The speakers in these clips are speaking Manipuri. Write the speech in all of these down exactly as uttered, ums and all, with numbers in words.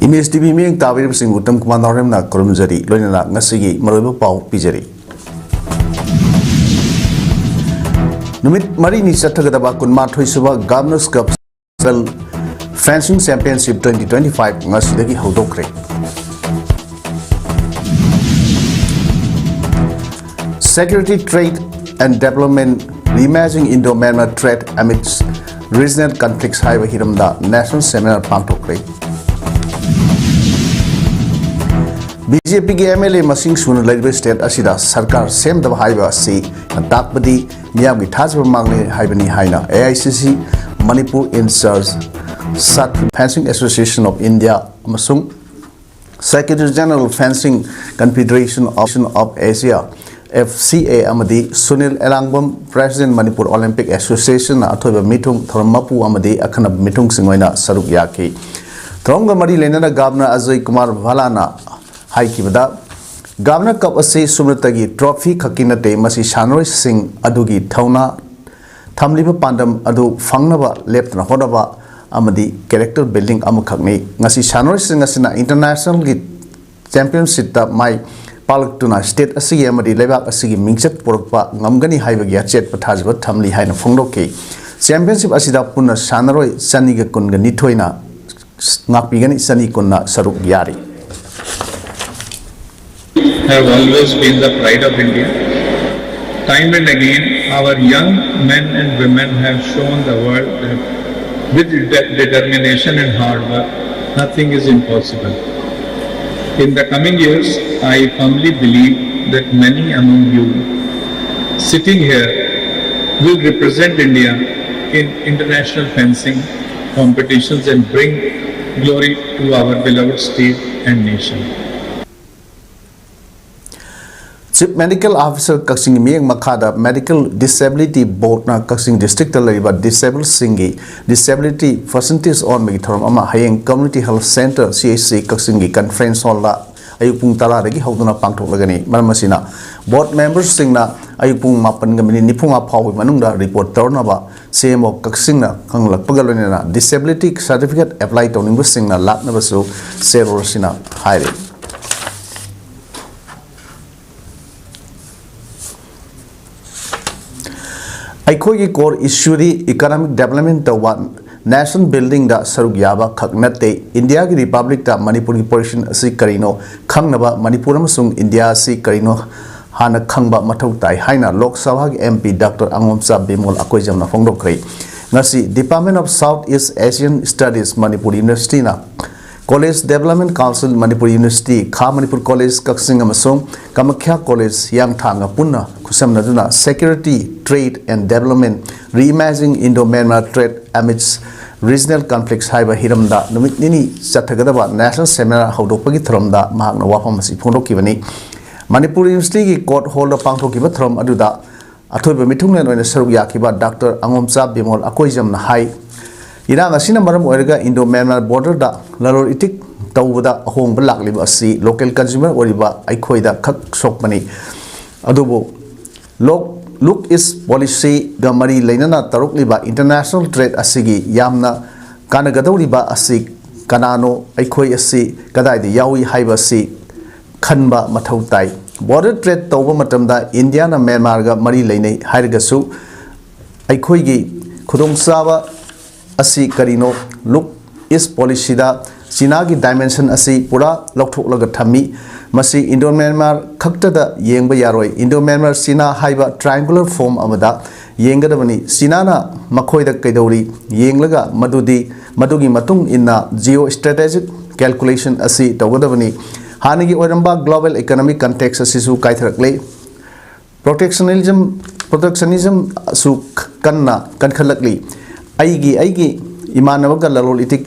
ꯃꯤꯁ ꯇꯤꯚꯤ ꯃꯤꯠꯌꯦꯡ ꯇꯥꯕꯤꯔꯤꯕꯁꯤꯡꯕꯨ ꯎꯇꯝ ꯀꯨꯃꯥꯔ ꯅꯥꯎꯔꯦꯝꯅ ꯈꯨꯔꯨꯝꯖꯔꯤ꯫ ꯂꯣꯏꯅꯅ ꯉꯁꯤꯒꯤ ꯃꯔꯨꯑꯣꯏꯕ ꯄꯥꯎ ꯄꯤꯖꯔꯤ꯫ ꯅꯨꯃꯤꯠ ꯃꯔꯤꯅꯤ ꯆꯠꯊꯒꯗꯕ ꯀꯨꯟꯃꯥꯊꯣꯏ ꯁꯨꯕ Governors Cup Fencing Championship twenty twenty-five ꯉꯁꯤꯗꯒꯤ ꯍꯧꯗꯣꯛꯈ꯭ꯔꯦ꯫ Security, Trade and Development, Reimagining Indo-Myanmar Trade Amidst Regional Conflicts ꯍꯥꯏꯕ ꯍꯤꯔꯝꯗ National Seminar ꯄꯥꯡꯊꯣꯛꯈ꯭ꯔꯦ꯫ ꯕꯤ ꯖꯦ ꯄꯤꯒꯤ ꯑꯦꯝ ꯑꯦꯜ ꯑꯦ ꯃꯁꯤꯡ ꯁꯨꯅ ꯂꯩꯔꯤꯕ state ꯑꯁꯤꯗ ꯁꯔꯀꯥꯔ ꯁꯦꯝꯗꯕ ꯍꯥꯏꯕ ꯑꯁꯤ ꯇꯥꯛꯄꯗꯤ ꯃꯤꯌꯥꯝꯒꯤ ꯊꯥꯖꯕ ꯃꯥꯡꯂꯦ ꯍꯥꯏꯕꯅꯤ ꯍꯥꯏꯅ A I C C Manipur in charge, Sat Fencing Association of India ꯑꯃꯁꯨꯡ Secretary General Fencing Confederation of, of Asia, F C A, ꯑꯃꯗꯤ ꯁꯨꯅꯤꯜ ꯑꯦꯂꯥꯡꯕꯝ, President Manipur Olympic Association ꯅ ꯑꯊꯣꯏꯕ ꯃꯤꯊꯨꯡ, ꯊꯧꯔꯝ ꯃꯄꯨ ꯑꯃꯗꯤ ꯑꯈꯟꯅꯕ ꯃꯤꯊꯨꯡꯁꯤꯡ ꯑꯣꯏꯅ ꯁꯔꯨꯛ ꯌꯥꯈꯤ꯫ ꯊꯧꯔꯝꯒ ꯃꯔꯤ ꯂꯩꯅꯅ Governor Ajoy Kumar ꯚꯥꯂꯥꯅ ꯍꯥꯏꯈꯤꯕꯗ, Governor Cup ꯑꯁꯤ ꯁꯨꯞꯅꯇꯒꯤ trophy ꯈꯛꯀꯤ ꯅꯠꯇꯦ, ꯃꯁꯤ ꯁꯥꯟꯅꯔꯣꯏꯁꯤꯡ ꯑꯗꯨꯒꯤ ꯊꯧꯅꯥ, ꯊꯝꯂꯤꯕ ꯄꯥꯟꯗꯝ ꯑꯗꯨ ꯐꯪꯅꯕ ꯂꯦꯞꯇꯅ ꯍꯣꯠꯅꯕ ꯑꯃꯗꯤ character building ꯑꯃꯈꯛꯅꯤ꯫ ꯉꯁꯤ ꯁꯥꯟꯅꯔꯣꯏꯁꯤꯡ ꯑꯁꯤꯅ international ꯒꯤ championship ꯇ ꯃꯥꯏ ꯄꯥꯛꯂꯛꯇꯨꯅ state ꯑꯁꯤꯒꯤ ꯑꯃꯗꯤ ꯂꯩꯕꯥꯛ ꯑꯁꯤꯒꯤ ꯃꯤꯡꯆꯠ ꯄꯨꯔꯛꯄ ꯉꯝꯒꯅꯤ ꯍꯥꯏꯕꯒꯤ ꯑꯆꯦꯠꯄ ꯊꯥꯖꯕ ꯊꯝꯂꯤ ꯍꯥꯏꯅ ꯐꯣꯡꯗꯣꯛꯈꯤ꯫ Championship ꯑꯁꯤꯗ ꯄꯨꯟꯅ ꯁꯥꯟꯅꯔꯣꯏ ꯆꯅꯤꯒ ꯀꯨꯟꯒ ꯅꯤꯊꯣꯏꯅ ꯉꯥꯛꯄꯤꯒꯅꯤ, ꯆꯅꯤ ꯀꯨꯟꯅ ꯁꯔꯨꯛ ꯌꯥꯔꯤ꯫ Have always been the pride of India. Time and again, our young men and women have shown the world that with de- determination and hard work, nothing is impossible. In the coming years, I firmly believe that many among you sitting here will represent India in international fencing competitions and bring glory to our beloved state and nation. Chief Medical Officer ꯀꯛꯆꯤꯡꯒꯤ ꯃꯤꯠꯌꯦꯡ ꯃꯈꯥꯗ Medical Disability Board ꯅ ꯀꯛꯆꯤꯡ district ꯇ ꯂꯩꯔꯤꯕ disabled ꯁꯤꯡꯒꯤ disability percentage ꯑꯣꯟꯕꯒꯤ ꯊꯧꯔꯝ ꯑꯃ ꯍꯌꯦꯡ Community Health Centre, C H C, ꯀꯛꯆꯤꯡꯒꯤ conference hall ꯗ ꯑꯌꯨꯛ ꯄꯨꯡ ꯇꯔꯥꯗꯒꯤ ꯍꯧꯗꯨꯅ ꯄꯥꯡꯊꯣꯛꯂꯒꯅꯤ꯫ ꯃꯔꯝ ꯑꯁꯤꯅ, board member ꯁꯤꯡꯅ ꯑꯌꯨꯛ ꯄꯨꯡ ꯃꯥꯄꯟꯒ ꯃꯤꯅꯤꯠ ꯅꯤꯐꯨꯃꯉꯥ ꯐꯥꯎꯕꯒꯤ ꯃꯅꯨꯡꯗ ꯔꯤꯄꯣꯔꯠ ꯇꯧꯅꯕ ꯁꯤ ꯑꯦꯝ ꯑꯣ ꯀꯛꯆꯤꯡꯅ ꯈꯪꯍꯜꯂꯛꯄꯒ ꯂꯣꯏꯅꯅ ꯗꯤꯁꯦꯕꯤꯂꯤꯇꯤ ꯁꯥꯔꯇꯤꯐꯤꯀꯦꯠ ꯑꯦꯄ꯭ꯂꯥꯏ ꯇꯧꯅꯤꯡꯕꯁꯤꯡꯅ ꯂꯥꯛꯅꯕꯁꯨ ꯁꯤ ꯑꯦꯝ ꯑꯣ ꯑꯁꯤꯅ ꯍꯥꯏꯔꯤ꯫ ꯑꯩꯈꯣꯏꯒꯤ ꯀꯣꯔ ꯏꯁꯨꯗꯤ ꯏꯀꯣꯅꯣꯃꯤꯛ ꯗꯦꯕꯂꯞꯃꯦꯟ ꯇꯧꯕ, ꯅꯦꯁꯟ ꯕꯤꯜꯗꯤꯡꯗ ꯁꯔꯨꯛ ꯌꯥꯕ ꯈꯛ ꯅꯠꯇꯦ꯫ ꯏꯟꯗꯤꯌꯥꯒꯤ ꯔꯤꯄꯕ꯭ꯂꯤꯛꯇ ꯃꯅꯤꯄꯨꯔꯒꯤ ꯄꯣꯖꯤꯁꯟ ꯑꯁꯤ ꯀꯔꯤꯅꯣ ꯈꯪꯅꯕ, ꯃꯅꯤꯄꯨꯔ ꯑꯃꯁꯨꯡ ꯏꯟꯗꯤꯌꯥ ꯑꯁꯤ ꯀꯔꯤꯅꯣ ꯍꯥꯟꯅ ꯈꯪꯕ ꯃꯊꯧ ꯇꯥꯏ ꯍꯥꯏꯅ ꯂꯣꯛ ꯁꯚꯥꯒꯤ ꯑꯦꯝ ꯄꯤ ꯗꯥꯛꯇꯔ ꯑꯉꯣꯝꯆꯥ ꯕꯤꯃꯣꯜ ꯑꯀꯣꯏꯖꯝꯅ ꯐꯣꯡꯗꯣꯛꯈ꯭ꯔꯦ꯫ ꯉꯁꯤ Department of South East Asian Studies Manipur ꯌꯨꯅꯤꯚꯔꯁꯤꯇꯤꯅ College Development Council Manipur university, ꯈꯥ ꯃꯅꯤꯄꯨꯔ ꯀꯣꯂꯦꯖ ꯀꯛꯆꯤꯡ ꯑꯃꯁꯨꯡ ꯀꯃꯈ꯭ꯌꯥ ꯀꯣꯂꯦꯖ ꯍꯤꯌꯥꯡꯊꯥꯡꯒ ꯄꯨꯟꯅ ꯈꯨꯠꯁꯝꯅꯗꯨꯅ Security, Trade and Development, Reimagining Indo-Myanmar Trade Amidst Regional Conflicts ꯍꯥꯏꯕ ꯍꯤꯔꯝꯗ ꯅꯨꯃꯤꯠ ꯅꯤꯅꯤ ꯆꯠꯊꯒꯗꯕ ꯅꯦꯁꯅꯦꯜ ꯁꯦꯃꯤꯅꯥꯔ ꯍꯧꯗꯣꯛꯄꯒꯤ ꯊꯧꯔꯝꯗ ꯃꯍꯥꯛꯅ ꯋꯥꯐꯝ ꯑꯁꯤ ꯐꯣꯡꯗꯣꯛꯈꯤꯕꯅꯤ꯫ ꯃꯅꯤꯄꯨꯔ ꯌꯨꯅꯤꯚꯔꯁꯤꯇꯤꯒꯤ ꯀꯣꯔꯠ ꯍꯣꯜꯗ ꯄꯥꯡꯊꯣꯛꯈꯤꯕ ꯊꯧꯔꯝ ꯑꯗꯨꯗ ꯑꯊꯣꯏꯕ ꯃꯤꯊꯨꯡꯂꯦꯟ ꯑꯣꯏꯅ ꯁꯔꯨꯛ ꯌꯥꯈꯤꯕ ꯗꯥꯛꯇꯔ ꯑꯉꯣꯝꯆꯥ ꯕꯤꯃꯣꯜ ꯑꯀꯣꯏꯖꯝꯅ ꯍꯥꯏ, ꯏꯔꯥꯡ ꯑꯁꯤꯅ ꯃꯔꯝ ꯑꯣꯏꯔꯒ ꯏꯟꯗꯣ ꯃ꯭ꯌꯥꯟꯃꯥꯔ ꯕꯣꯔꯗꯔꯗ ꯂꯂꯣꯟ ꯏꯇꯤꯛ ꯇꯧꯕꯗ ꯑꯍꯣꯡꯕ ꯂꯥꯛꯂꯤꯕ ꯑꯁꯤ ꯂꯣꯀꯦꯜ ꯀꯟꯖꯨꯃꯔ ꯑꯣꯏꯔꯤꯕ ꯑꯩꯈꯣꯏꯗ ꯈꯛ ꯁꯣꯛꯄꯅꯤ꯫ ꯑꯗꯨꯕꯨ ꯂꯣꯛ ꯂꯨꯛ ꯏꯁ ꯄꯣꯂꯤꯁꯤꯒ ꯃꯔꯤ ꯂꯩꯅꯅ ꯇꯧꯔꯛꯂꯤꯕ ꯏꯟꯇꯔꯅꯦꯁꯅꯦꯜ ꯇ꯭ꯔꯦꯗ ꯑꯁꯤꯒꯤ ꯌꯥꯝꯅ ꯀꯥꯟꯅꯒꯗꯧꯔꯤꯕ ꯑꯁꯤ ꯀꯅꯥꯅꯣ, ꯑꯩꯈꯣꯏ ꯑꯁꯤ ꯀꯗꯥꯏꯗ ꯌꯥꯎꯏ ꯍꯥꯏꯕ ꯑꯁꯤ ꯈꯟꯕ ꯃꯊꯧ ꯇꯥꯏ꯫ ꯕꯣꯔꯗꯔ ꯇ꯭ꯔꯦꯗ ꯇꯧꯕ ꯃꯇꯝꯗ ꯏꯟꯗꯤꯌꯥꯅ ꯃ꯭ꯌꯥꯟꯃꯥꯔꯒ ꯃꯔꯤ ꯂꯩꯅꯩ ꯍꯥꯏꯔꯒꯁꯨ, ꯑꯩꯈꯣꯏꯒꯤ ꯈꯨꯗꯣꯡꯆꯥꯕ ꯑꯁꯤ ꯀꯔꯤꯅꯣ? ꯂꯨꯛ ꯏꯁ ꯄꯣꯂꯤꯁꯤꯗ ꯆꯤꯅꯥꯒꯤ ꯗꯥꯏꯃꯦꯟꯁꯟ ꯑꯁꯤ ꯄꯨꯔꯥ ꯂꯧꯊꯣꯛꯂꯒ ꯊꯝꯃꯤ꯫ ꯃꯁꯤ ꯏꯟꯗꯣ ꯃ꯭ꯌꯥꯟꯃꯥꯔ ꯈꯛꯇꯗ ꯌꯦꯡꯕ ꯌꯥꯔꯣꯏ꯫ ꯏꯟꯗꯣ ꯃ꯭ꯌꯥꯟꯃꯥꯔ ꯆꯤꯅꯥ ꯍꯥꯏꯕ ꯇ꯭ꯔꯥꯏꯌꯦꯡꯒꯨꯂꯔ ꯐꯣꯝ ꯑꯃꯗ ꯌꯦꯡꯒꯗꯕꯅꯤ꯫ ꯆꯤꯅꯥꯅ ꯃꯈꯣꯏꯗ ꯀꯩꯗꯧꯔꯤ ꯌꯦꯡꯂꯒ ꯃꯗꯨꯗꯤ, ꯃꯗꯨꯒꯤ ꯃꯇꯨꯡ ꯏꯟꯅ ꯖꯤꯑꯣ ꯁ꯭ꯇ꯭ꯔꯦꯇꯦꯖꯤꯛ ꯀꯦꯜꯀꯨꯂꯦꯁꯟ ꯑꯁꯤ ꯇꯧꯒꯗꯕꯅꯤ꯫ ꯍꯥꯟꯅꯒꯤ ꯑꯣꯏꯔꯝꯕ ꯒ꯭ꯂꯣꯕꯦꯜ ꯏꯀꯣꯅꯣꯃꯤꯛ ꯀꯟꯇꯦꯛꯁ ꯑꯁꯤꯁꯨ ꯀꯥꯏꯊꯔꯛꯂꯦ꯫ ꯄ꯭ꯔꯣꯇꯦꯛꯁꯅꯤꯖꯝ, ꯄ꯭ꯔꯣꯇꯦꯛꯁꯅꯤꯖꯝꯁꯨ ꯀꯟꯅ ꯀꯟꯈꯠꯂꯛꯂꯤ꯫ ꯑꯩꯒꯤ, ꯑꯩꯒꯤ ꯏꯃꯥꯟꯅꯕꯒ ꯂꯂꯣꯟ ꯏꯇꯤꯛ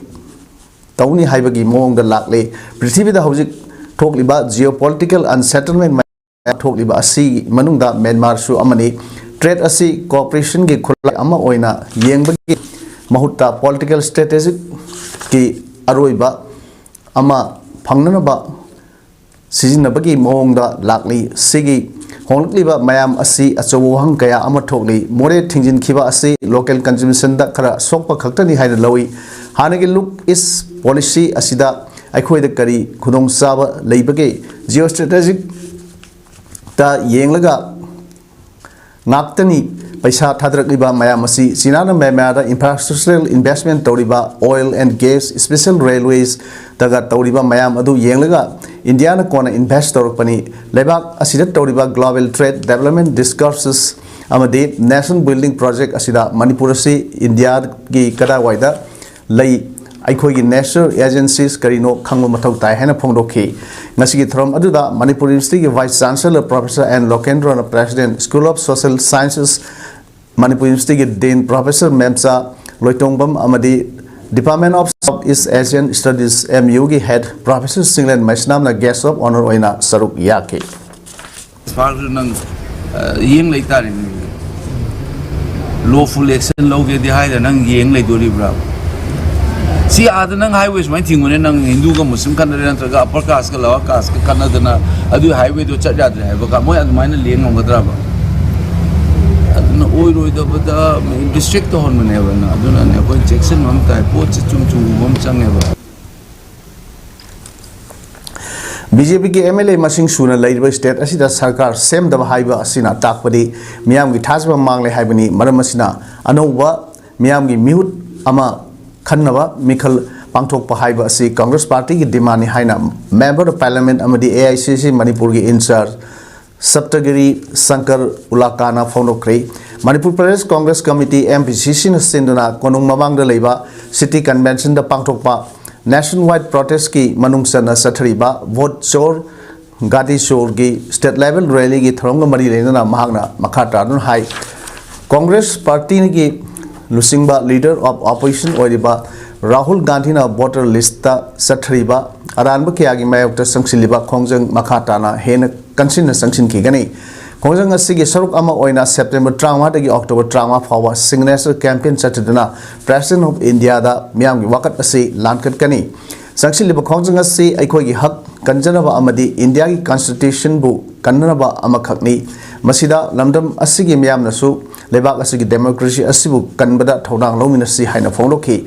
ꯇꯧꯅꯤ ꯍꯥꯏꯕꯒꯤ ꯃꯑꯣꯡꯗ ꯂꯥꯛꯂꯦ꯫ ꯄ꯭ꯔꯤꯊꯤꯕꯤꯗ ꯍꯧꯖꯤꯛ ꯊꯣꯛꯂꯤꯕ ꯖꯤꯑꯣ ꯄꯣꯂꯤꯇꯤꯀꯦꯜ ꯑꯟꯁꯦꯇꯜꯃꯦꯟ ꯊꯣꯛꯂꯤꯕ ꯑꯁꯤꯒꯤ ꯃꯅꯨꯡꯗ ꯃ꯭ꯌꯥꯟꯃꯥꯔꯁꯨ ꯑꯃꯅꯤ꯫ ꯇ꯭ꯔꯦꯗ ꯑꯁꯤ ꯀꯣꯑꯣꯄꯔꯦꯁꯟꯒꯤ ꯈꯨꯠꯂꯥꯏ ꯑꯃ ꯑꯣꯏꯅ ꯌꯦꯡꯕꯒꯤ ꯃꯍꯨꯠꯇ ꯄꯣꯂꯤꯇꯤꯀꯦꯜ ꯁ꯭ꯇ꯭ꯔꯦꯇꯦꯖꯤꯛꯀꯤ ꯑꯔꯣꯏꯕ ꯑꯃ ꯐꯪꯅꯅꯕ ꯁꯤꯖꯤꯟꯅꯕꯒꯤ ꯃꯑꯣꯡꯗ ꯂꯥꯛꯂꯤ꯫ ꯁꯤꯒꯤ ꯍꯣꯡꯂꯛꯂꯤꯕ ꯃꯌꯥꯝ ꯑꯁꯤ ꯑꯆꯧꯕ ꯋꯥꯍꯪ ꯀꯌꯥ ꯑꯃ ꯊꯣꯛꯂꯤ꯫ ꯃꯣꯔꯦ ꯊꯤꯡꯖꯤꯟꯈꯤꯕ ꯑꯁꯤ local consumptionꯗ ꯈꯔ ꯁꯣꯛꯄ ꯈꯛꯇꯅꯤ ꯍꯥꯏꯅ ꯂꯧꯏ꯫ ꯍꯥꯟꯅꯒꯤ Look East policy ꯑꯁꯤꯗ ꯑꯩꯈꯣꯏꯗ ꯀꯔꯤ ꯈꯨꯗꯣꯡꯆꯥꯕ ꯂꯩꯕꯒꯦ? Geostrategicꯇ ꯌꯦꯡꯂꯒ ꯉꯥꯛꯇꯅꯤ ꯄꯩꯁꯥ ꯊꯥꯗꯔꯛꯂꯤꯕ ꯃꯌꯥꯝ ꯑꯁꯤ꯫ ꯆꯤꯅꯥꯅ ꯃ꯭ꯌꯥꯟꯃꯥꯔꯗ infrastructural investment ꯇꯧꯔꯤꯕ, oil and gas, special railwaysꯇꯒ ꯇꯧꯔꯤꯕ ꯃꯌꯥꯝ ꯑꯗꯨ ꯌꯦꯡꯂꯒ ꯏꯟꯗꯤꯌꯥꯅ ꯀꯣꯟꯅ invest ꯇꯧꯔꯛꯄꯅꯤ꯫ ꯂꯩꯕꯥꯛ ꯑꯁꯤꯗ ꯇꯧꯔꯤꯕ global trade, development discourses ꯑꯃꯗꯤ nation building project ꯑꯁꯤꯗ ꯃꯅꯤꯄꯨꯔ ꯑꯁꯤ ꯏꯟꯗꯤꯌꯥꯒꯤ ꯀꯗꯥꯏꯋꯥꯏꯗ ꯂꯩ, ꯑꯩꯈꯣꯏꯒꯤ national agencies ꯀꯔꯤꯅꯣ ꯈꯪꯕ ꯃꯊꯧ ꯇꯥꯏ ꯍꯥꯏꯅ ꯐꯣꯡꯗꯣꯛꯈꯤ꯫ ꯉꯁꯤꯒꯤ ꯊꯧꯔꯝ ꯑꯗꯨꯗ ꯃꯅꯤꯄꯨꯔ ꯌꯨꯅꯤꯚꯔꯁꯤꯇꯤꯒꯤ Vice Chancellor Professor N ꯂꯣꯀꯦꯟꯗ꯭ꯔꯣꯅ President, School of Social Sciences, Manipur ꯌꯨꯅꯤꯚꯔꯁꯤꯇꯤꯒꯤ Dean Professor ꯃꯦꯝꯆꯥ ꯂꯣꯏꯇꯣꯡꯕꯝ ꯑꯃꯗꯤ Department of South East Asian Studies, MUꯒꯤ Head Professor Chinglen ꯃꯩꯁꯅꯥꯝꯅ Guest of Honour ꯑꯣꯏꯅ ꯁꯔꯨꯛ ꯌꯥꯈꯤ꯫ ꯐꯥꯔꯁꯨ ꯅꯪ, ꯑ, ꯌꯦꯡ ꯂꯩꯇꯥꯔꯦꯅꯦ꯫ Lawful action ꯂꯧꯒꯦꯗꯤ ꯍꯥꯏꯗ ꯅꯪ ꯌꯦꯡ ꯂꯩꯗꯣꯔꯤꯕ꯭ꯔꯥ? ꯁꯤ ꯑꯥꯗ ꯅꯪ highway ꯁꯨꯃꯥꯏꯅ ꯊꯤꯡꯉꯨꯅꯦ, ꯅꯪ ꯍꯤꯟꯗꯨꯒ ꯃꯨꯁꯂꯤꯝ ꯈꯠꯅꯔꯦ ꯅꯠꯇ꯭ꯔꯒ upper casteꯀ lower casteꯀ ꯈꯠꯅꯗꯅ ꯑꯗꯨꯒꯤ highwayꯗꯣ ꯆꯠ ꯌꯥꯗ꯭ꯔꯦ ꯍꯥꯏꯕꯒ ꯃꯣꯏ ꯑꯗꯨꯃꯥꯏꯅ ꯂꯦꯡ ꯉꯝꯒꯗ꯭ꯔꯕ? ꯑꯗꯨꯅ ꯑꯣꯏꯔꯣꯏꯗꯕꯗ distract ꯇꯧꯍꯟꯕꯅꯦꯕ ꯅꯪ꯫ ꯑꯗꯨꯅꯅꯦ ꯑꯩꯈꯣꯏ ꯆꯦꯛꯁꯤꯟꯕ ꯑꯃ ꯇꯥꯏ, ꯄꯣꯠꯁꯦ ꯆꯨꯝ ꯆꯨꯝꯕ ꯑꯃ ꯆꯪꯉꯦꯕ꯫ BJPꯒꯤ MLA ꯃꯁꯤꯡ ꯁꯨꯅ ꯂꯩꯔꯤꯕ state ꯑꯁꯤꯗ ꯁꯔꯀꯥꯔ ꯁꯦꯝꯗꯕ ꯍꯥꯏꯕ ꯑꯁꯤꯅ ꯇꯥꯛꯄꯗꯤ ꯃꯤꯌꯥꯝꯒꯤ ꯊꯥꯖꯕ ꯃꯥꯡꯂꯦ ꯍꯥꯏꯕꯅꯤ꯫ ꯃꯔꯝ ꯑꯁꯤꯅ ꯑꯅꯧꯕ ꯃꯤꯌꯥꯝꯒꯤ ꯃꯤꯍꯨꯠ ꯑꯃ ꯈꯟꯅꯕ ꯃꯤꯈꯜ ꯄꯥꯡꯊꯣꯛꯄ ꯍꯥꯏꯕ ꯑꯁꯤ Congress partyꯒꯤ demandꯅꯤ ꯍꯥꯏꯅ Member of Parliament ꯑꯃꯗꯤ AICC ꯃꯅꯤꯄꯨꯔꯒꯤ in-charge ꯁꯞꯇꯒꯤꯔꯤ ꯁꯪꯀꯔ ꯎꯂꯥꯀꯥꯅ ꯐꯣꯡꯗꯣꯛꯈ꯭ꯔꯦ꯫ ꯃꯅꯤꯄꯨꯔ ꯄ꯭ꯔꯗꯦꯁ ꯀꯣꯡꯒ꯭ꯔꯦꯁ ꯀꯃꯤꯇꯤ, MPCCꯅ ꯁꯤꯟꯗꯨꯅ ꯀꯣꯅꯨꯡ ꯃꯃꯥꯡꯗ ꯂꯩꯕ city conventionꯗ ꯄꯥꯡꯊꯣꯛꯄ nationwide protestꯀꯤ ꯃꯅꯨꯡ ꯆꯟꯅ ꯆꯠꯊꯔꯤꯕ vote ꯆꯣꯔ, ꯒꯥꯗꯤ ꯆꯣꯔꯒꯤ state level rallyꯒꯤ ꯊꯧꯔꯝꯒ ꯃꯔꯤ ꯂꯩꯅꯅ ꯃꯍꯥꯛꯅ ꯃꯈꯥ ꯇꯥꯗꯨꯅ ꯍꯥꯏ, ꯀꯣꯡꯒ꯭ꯔꯦꯁ partyꯒꯤ ꯂꯨꯆꯤꯡꯕ leader of opposition ꯑꯣꯏꯔꯤꯕ ꯔꯥꯍꯨꯜ ꯒꯥꯟꯙꯤꯅ voter listꯇ ꯆꯠꯊꯔꯤꯕ ꯑꯔꯥꯟꯕ ꯀꯌꯥꯒꯤ ꯃꯥꯌꯣꯛꯇ ꯆꯪꯁꯤꯜꯂꯤꯕ ꯈꯣꯡꯖꯪ ꯃꯈꯥ ꯇꯥꯅ ꯍꯦꯟꯅ ꯀꯟꯁꯤꯟꯅ ꯆꯪꯁꯤꯟꯈꯤꯒꯅꯤ꯫ ꯈꯣꯡꯖꯪ ꯑꯁꯤꯒꯤ ꯁꯔꯨꯛ ꯑꯃ ꯑꯣꯏꯅ September ꯇꯔꯥꯃꯉꯥꯗꯒꯤ October ꯇꯔꯥꯃꯉꯥ ꯐꯥꯎꯕ signature campaign ꯆꯠꯊꯗꯨꯅ President of Indiaꯗ ꯃꯤꯌꯥꯝꯒꯤ ꯋꯥꯀꯠ ꯑꯁꯤ ꯂꯥꯟꯀꯠꯀꯅꯤ꯫ ꯆꯪꯁꯤꯜꯂꯤꯕ ꯈꯣꯡꯖꯪ ꯑꯁꯤ ꯑꯩꯈꯣꯏꯒꯤ ꯍꯛ ꯀꯟꯖꯅꯕ ꯑꯃꯗꯤ ꯏꯟꯗꯤꯌꯥꯒꯤ ꯀꯟꯁꯇꯤꯇ꯭ꯌꯨꯁꯟꯕꯨ ꯀꯟꯅꯅꯕ ꯑꯃꯈꯛꯅꯤ꯫ ꯃꯁꯤꯗ ꯂꯝꯗꯝ ꯑꯁꯤꯒꯤ ꯃꯤꯌꯥꯝꯅꯁꯨ ꯂꯩꯕꯥꯛ ꯑꯁꯤꯒꯤ ꯗꯦꯃꯣꯀ꯭ꯔꯦꯁꯤ ꯑꯁꯤꯕꯨ ꯀꯟꯕꯗ ꯊꯧꯗꯥꯡ ꯂꯧꯃꯤꯟꯅꯁꯤ ꯍꯥꯏꯅ ꯐꯣꯡꯗꯣꯛꯈꯤ꯫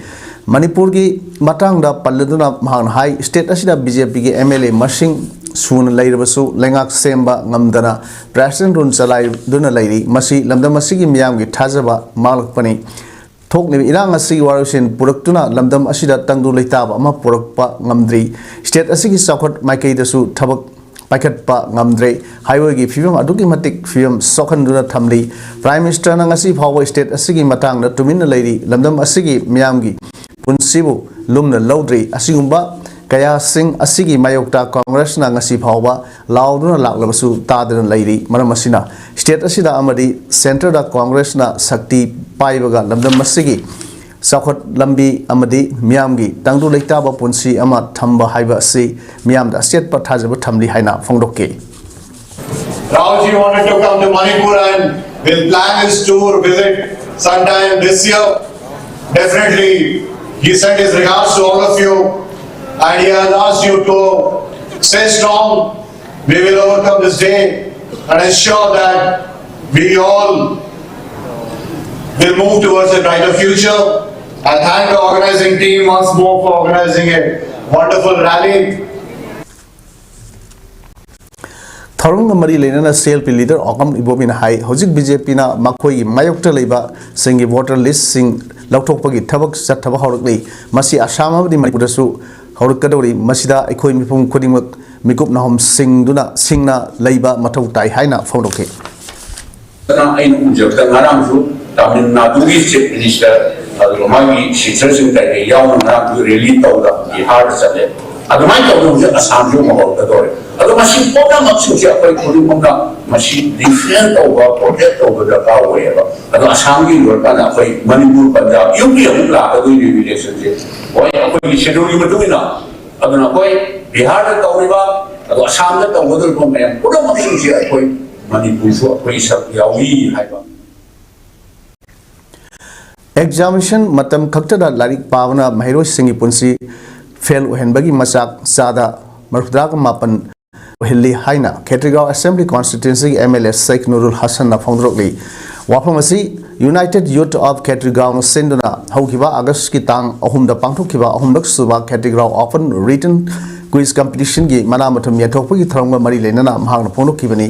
ꯃꯅꯤꯄꯨꯔꯒꯤ ꯃꯇꯥꯡꯗ ꯄꯜꯂꯗꯨꯅ ꯃꯍꯥꯛꯅ ꯍꯥꯏ, ꯁ꯭ꯇꯦꯠ ꯑꯁꯤꯗ ꯕꯤ ꯖꯦ ꯄꯤꯒꯤ ꯑꯦꯝ ꯑꯦꯜ ꯑꯦ ꯃꯁꯤꯡ ꯁꯨꯅ ꯂꯩꯔꯕꯁꯨ ꯂꯩꯉꯥꯛ ꯁꯦꯝꯕ ꯉꯝꯗꯅ ꯄ꯭ꯔꯦꯁꯤꯗꯦꯟ ꯔꯨꯜ ꯆꯂꯥꯏꯗꯨꯅ ꯂꯩꯔꯤ꯫ ꯃꯁꯤ ꯂꯝꯗꯝ ꯑꯁꯤꯒꯤ ꯃꯤꯌꯥꯝꯒꯤ ꯊꯥꯖꯕ ꯃꯥꯡꯂꯛꯄꯅꯤ꯫ ꯊꯣꯛꯂꯤꯕ ꯏꯔꯥꯡ ꯑꯁꯤꯒꯤ ꯋꯥꯔꯣꯏꯁꯤꯟ ꯄꯨꯔꯛꯇꯨꯅ ꯂꯝꯗꯝ ꯑꯁꯤꯗ ꯇꯪꯗꯨ ꯂꯩꯇꯥꯕ ꯑꯃ ꯄꯨꯔꯛꯄ ꯉꯝꯗ꯭ꯔꯤ꯫ ꯁ꯭ꯇꯦꯠ ꯑꯁꯤꯒꯤ ꯆꯥꯎꯈꯠ ꯃꯥꯏꯀꯩꯗꯁꯨ ꯊꯕꯛ ꯄꯥꯏꯈꯠꯄ ꯉꯝꯗ꯭ꯔꯦ꯫ ꯍꯥꯏꯋꯦꯒꯤ ꯐꯤꯕꯝ ꯑꯗꯨꯛꯀꯤ ꯃꯇꯤꯛ ꯐꯤꯕꯝ ꯁꯣꯛꯍꯟꯗꯨꯅ ꯊꯝꯂꯤ꯫ ꯄ꯭ꯔꯥꯏꯝ ꯃꯤꯅꯤꯁꯇꯔꯅ ꯉꯁꯤ ꯐꯥꯎꯕ ꯁ꯭ꯇꯦꯠ ꯑꯁꯤꯒꯤ ꯃꯇꯥꯡꯗ ꯇꯨꯃꯤꯟꯅ ꯂꯩꯔꯤ꯫ ꯂꯝꯗꯝ ꯑꯁꯤꯒꯤ ꯃꯤꯌꯥꯝꯒꯤ ꯄꯨꯟꯁꯤꯕꯨ ꯂꯨꯝꯅ ꯂꯧꯗ꯭ꯔꯤ꯫ ꯑꯁꯤꯒꯨꯝꯕ ꯀꯌꯥꯁꯤꯡ ꯑꯁꯤꯒꯤ ꯃꯥꯌꯣꯛꯇ ꯀꯣꯡꯒ꯭ꯔꯦꯁꯅ ꯉꯁꯤ ꯐꯥꯎꯕ ꯂꯥꯎꯗꯨꯅ ꯂꯥꯛꯂꯕꯁꯨ ꯇꯥꯗꯅ ꯂꯩꯔꯤ꯫ ꯃꯔꯝ ꯑꯁꯤꯅ ꯁ꯭ꯇꯦꯠ ꯑꯁꯤꯗ ꯑꯃꯗꯤ ꯁꯦꯟꯇꯔꯗ ꯀꯣꯡꯒ꯭ꯔꯦꯁꯅ ꯁꯛꯇꯤ ꯄꯥꯏꯕꯒ ꯂꯝꯗꯝ ꯑꯁꯤꯒꯤ ꯆꯥꯎꯈꯠ ꯂꯝꯕꯤ ꯑꯃꯗꯤ ꯃꯤꯌꯥꯝꯒꯤ ꯇꯪꯗꯨ ꯂꯩꯇꯥꯕ ꯄꯨꯟꯁꯤ ꯑꯃ ꯊꯝꯕ ꯍꯥꯏꯕ ꯑꯁꯤ ꯃꯤꯌꯥꯝꯗ ꯑꯆꯦꯠꯄ ꯊꯥꯖꯕ ꯊꯝꯂꯤ ꯍꯥꯏꯅ ꯐꯣꯡꯗꯣꯛꯈꯤ꯫ Rahulji wanted to come to Manipur and will plan his tour visit sometime this year. Definitely, he sent his regards to all of you and he has asked you to stay strong. We will overcome this day and ensure that we all will move towards a brighter future. I thank the organizing team once more for organizing a wonderful rally. ꯊꯧꯔꯝꯒ ꯃꯔꯤ ꯂꯩꯅꯅ ꯁꯤ ꯑꯦꯜ ꯄꯤ ꯂꯤꯗꯔ ꯑꯣꯀꯝ ꯏꯕꯣꯕꯤꯅ ꯍꯥꯏ, ꯍꯧꯖꯤꯛ ꯕꯤ ꯖꯦ ꯄꯤꯅ ꯃꯈꯣꯏꯒꯤ ꯃꯥꯌꯣꯛꯇ ꯂꯩꯕ ꯁꯤꯡꯒꯤ ꯚꯣꯇꯔ ꯂꯤꯁꯁꯤꯡ ꯂꯧꯊꯣꯛꯄꯒꯤ ꯊꯕꯛ ꯆꯠꯊꯕ ꯍꯧꯔꯛꯂꯤ꯫ ꯃꯁꯤ ꯑꯁꯥꯝ ꯑꯃꯗꯤ ꯃꯅꯤꯄꯨꯔꯗꯁꯨ ꯍꯧꯔꯛꯀꯗꯧꯔꯤ꯫ ꯃꯁꯤꯗ ꯑꯩꯈꯣꯏ ꯃꯤꯄꯨꯝ ꯈꯨꯗꯤꯡꯃꯛ ꯃꯤꯀꯨꯞ ꯅꯥꯍꯨꯝ ꯁꯤꯡꯗꯨꯅ ꯁꯤꯡꯅ ꯂꯩꯕ ꯃꯊꯧ ꯇꯥꯏ ꯍꯥꯏꯅ ꯐꯣꯡꯗꯣꯛꯈꯤ꯫ ꯑꯗꯨꯅ ꯑꯩꯅ ꯎꯖꯕꯗ ꯉꯔꯥꯡꯁꯨ ꯇꯥꯃꯤꯜ ꯅꯥꯗꯨꯒꯤ ꯆꯤꯐ ꯃꯤꯅꯤꯁꯇꯔ, ꯑꯗꯨꯒ ꯃꯥꯒꯤ ꯁꯤꯁꯇꯔꯁꯤꯡ ꯀꯩꯀꯩ ꯌꯥꯎꯅ ꯉꯔꯥꯡꯁꯨ ꯔꯦꯂꯤ ꯇꯧꯗꯅ ꯕꯤꯍꯥꯔꯗ ꯆꯠꯂꯦ꯫ ꯑꯗꯨꯃꯥꯏꯅ ꯇꯧꯗꯅ ꯍꯧꯖꯤꯛ ꯑꯁꯥꯝꯁꯨ ꯑꯃꯨꯛ ꯍꯧꯔꯛꯀꯗꯧꯔꯦ꯫ ꯑꯗꯣ ꯃꯁꯤ ꯄꯨꯝꯅꯃꯛꯁꯤꯡꯁꯦ ꯑꯩꯈꯣꯏ ꯈꯨꯗꯤꯡꯃꯛꯅ ꯃꯁꯤ ꯗꯤꯐꯦꯟ ꯇꯧꯕ, ꯄ꯭ꯔꯣꯇꯦꯛ ꯇꯧꯕ ꯗꯔꯀꯥꯔ ꯑꯣꯏꯌꯦꯕ꯫ ꯑꯗꯣ ꯑꯁꯥꯝꯒꯤ ꯂꯣꯏꯔꯀꯥꯟꯗ ꯑꯩꯈꯣꯏ ꯃꯅꯤꯄꯨꯔ, ꯄꯟꯖꯥꯕ, ꯌꯨ ꯄꯤ ꯑꯃꯨꯛ ꯂꯥꯛꯀꯗꯣꯏꯅꯦꯕ ꯏꯂꯦꯛꯁꯟꯁꯦ꯫ ꯍꯣꯏ, ꯑꯩꯈꯣꯏꯒꯤ ꯁꯦꯗꯨꯜꯒꯤ ꯃꯇꯨꯡ ꯏꯟꯅ꯫ ꯑꯗꯨꯅ ꯑꯩꯈꯣꯏ ꯕꯤꯍꯥꯔꯗ ꯇꯧꯔꯤꯕ, ꯑꯗꯣ ꯑꯁꯥꯝꯗ ꯇꯧꯒꯗꯧꯔꯤꯕ ꯃꯌꯥꯝ ꯄꯨꯝꯅꯃꯛꯁꯤꯡꯁꯦ ꯑꯩꯈꯣꯏ ꯃꯅꯤꯄꯨꯔꯁꯨ ꯑꯩꯈꯣꯏ ꯁꯔꯨꯛ ꯌꯥꯎꯏ ꯍꯥꯏꯕ꯫ ꯑꯦꯛꯖꯥꯃꯤꯅꯦꯁꯟ ꯃꯇꯝ ꯈꯛꯇꯗ ꯂꯥꯏꯔꯤꯛ ꯄꯥꯕꯅ ꯃꯍꯩꯔꯣꯏꯁꯤꯡꯒꯤ ꯄꯨꯟꯁꯤ ꯐꯦꯜ ꯑꯣꯏꯍꯟꯕꯒꯤ ꯃꯆꯥꯛ ꯆꯥꯗ ꯃꯔꯤꯐꯨꯇꯔꯥꯒ ꯃꯥꯄꯟ ꯑꯣꯏꯍꯜꯂꯤ ꯍꯥꯏꯅ ꯈꯦꯇ꯭ꯔꯤꯒꯥꯎ ꯑꯦꯁꯦꯝꯕ꯭ꯂꯤ ꯀꯣꯟꯁꯇꯤꯇ꯭ꯋꯦꯟꯁꯤꯒꯤ ꯑꯦꯝ ꯑꯦꯜ ꯑꯦ ꯁꯦꯈ ꯅꯨꯔꯨꯜ ꯍꯁꯟꯅ ꯐꯣꯡꯗꯣꯔꯛꯂꯤ꯫ ꯋꯥꯐꯝ ꯑꯁꯤ United Youth of Khetrigao ꯅ ꯁꯤꯟꯗꯨꯅ ꯍꯧꯈꯤꯕ ꯑꯥꯒꯁꯀꯤ ꯇꯥꯡ ꯑꯍꯨꯝꯗ ꯄꯥꯡꯊꯣꯛꯈꯤꯕ ꯑꯍꯨꯝꯂꯛ ꯁꯨꯕ ꯈꯦꯇ꯭ꯔꯤꯒꯥꯎ ꯑꯣꯄꯟ ꯔꯤꯇꯟ ꯀ꯭ꯋꯤꯖ ꯀꯝꯄꯤꯇꯤꯁꯟꯒꯤ ꯃꯅꯥ ꯃꯊꯨꯝ ꯌꯦꯟꯊꯣꯛꯄꯒꯤ ꯊꯧꯔꯝꯒ ꯃꯔꯤ ꯂꯩꯅꯅ ꯃꯍꯥꯛꯅ ꯐꯣꯡꯗꯣꯛꯈꯤꯕꯅꯤ꯫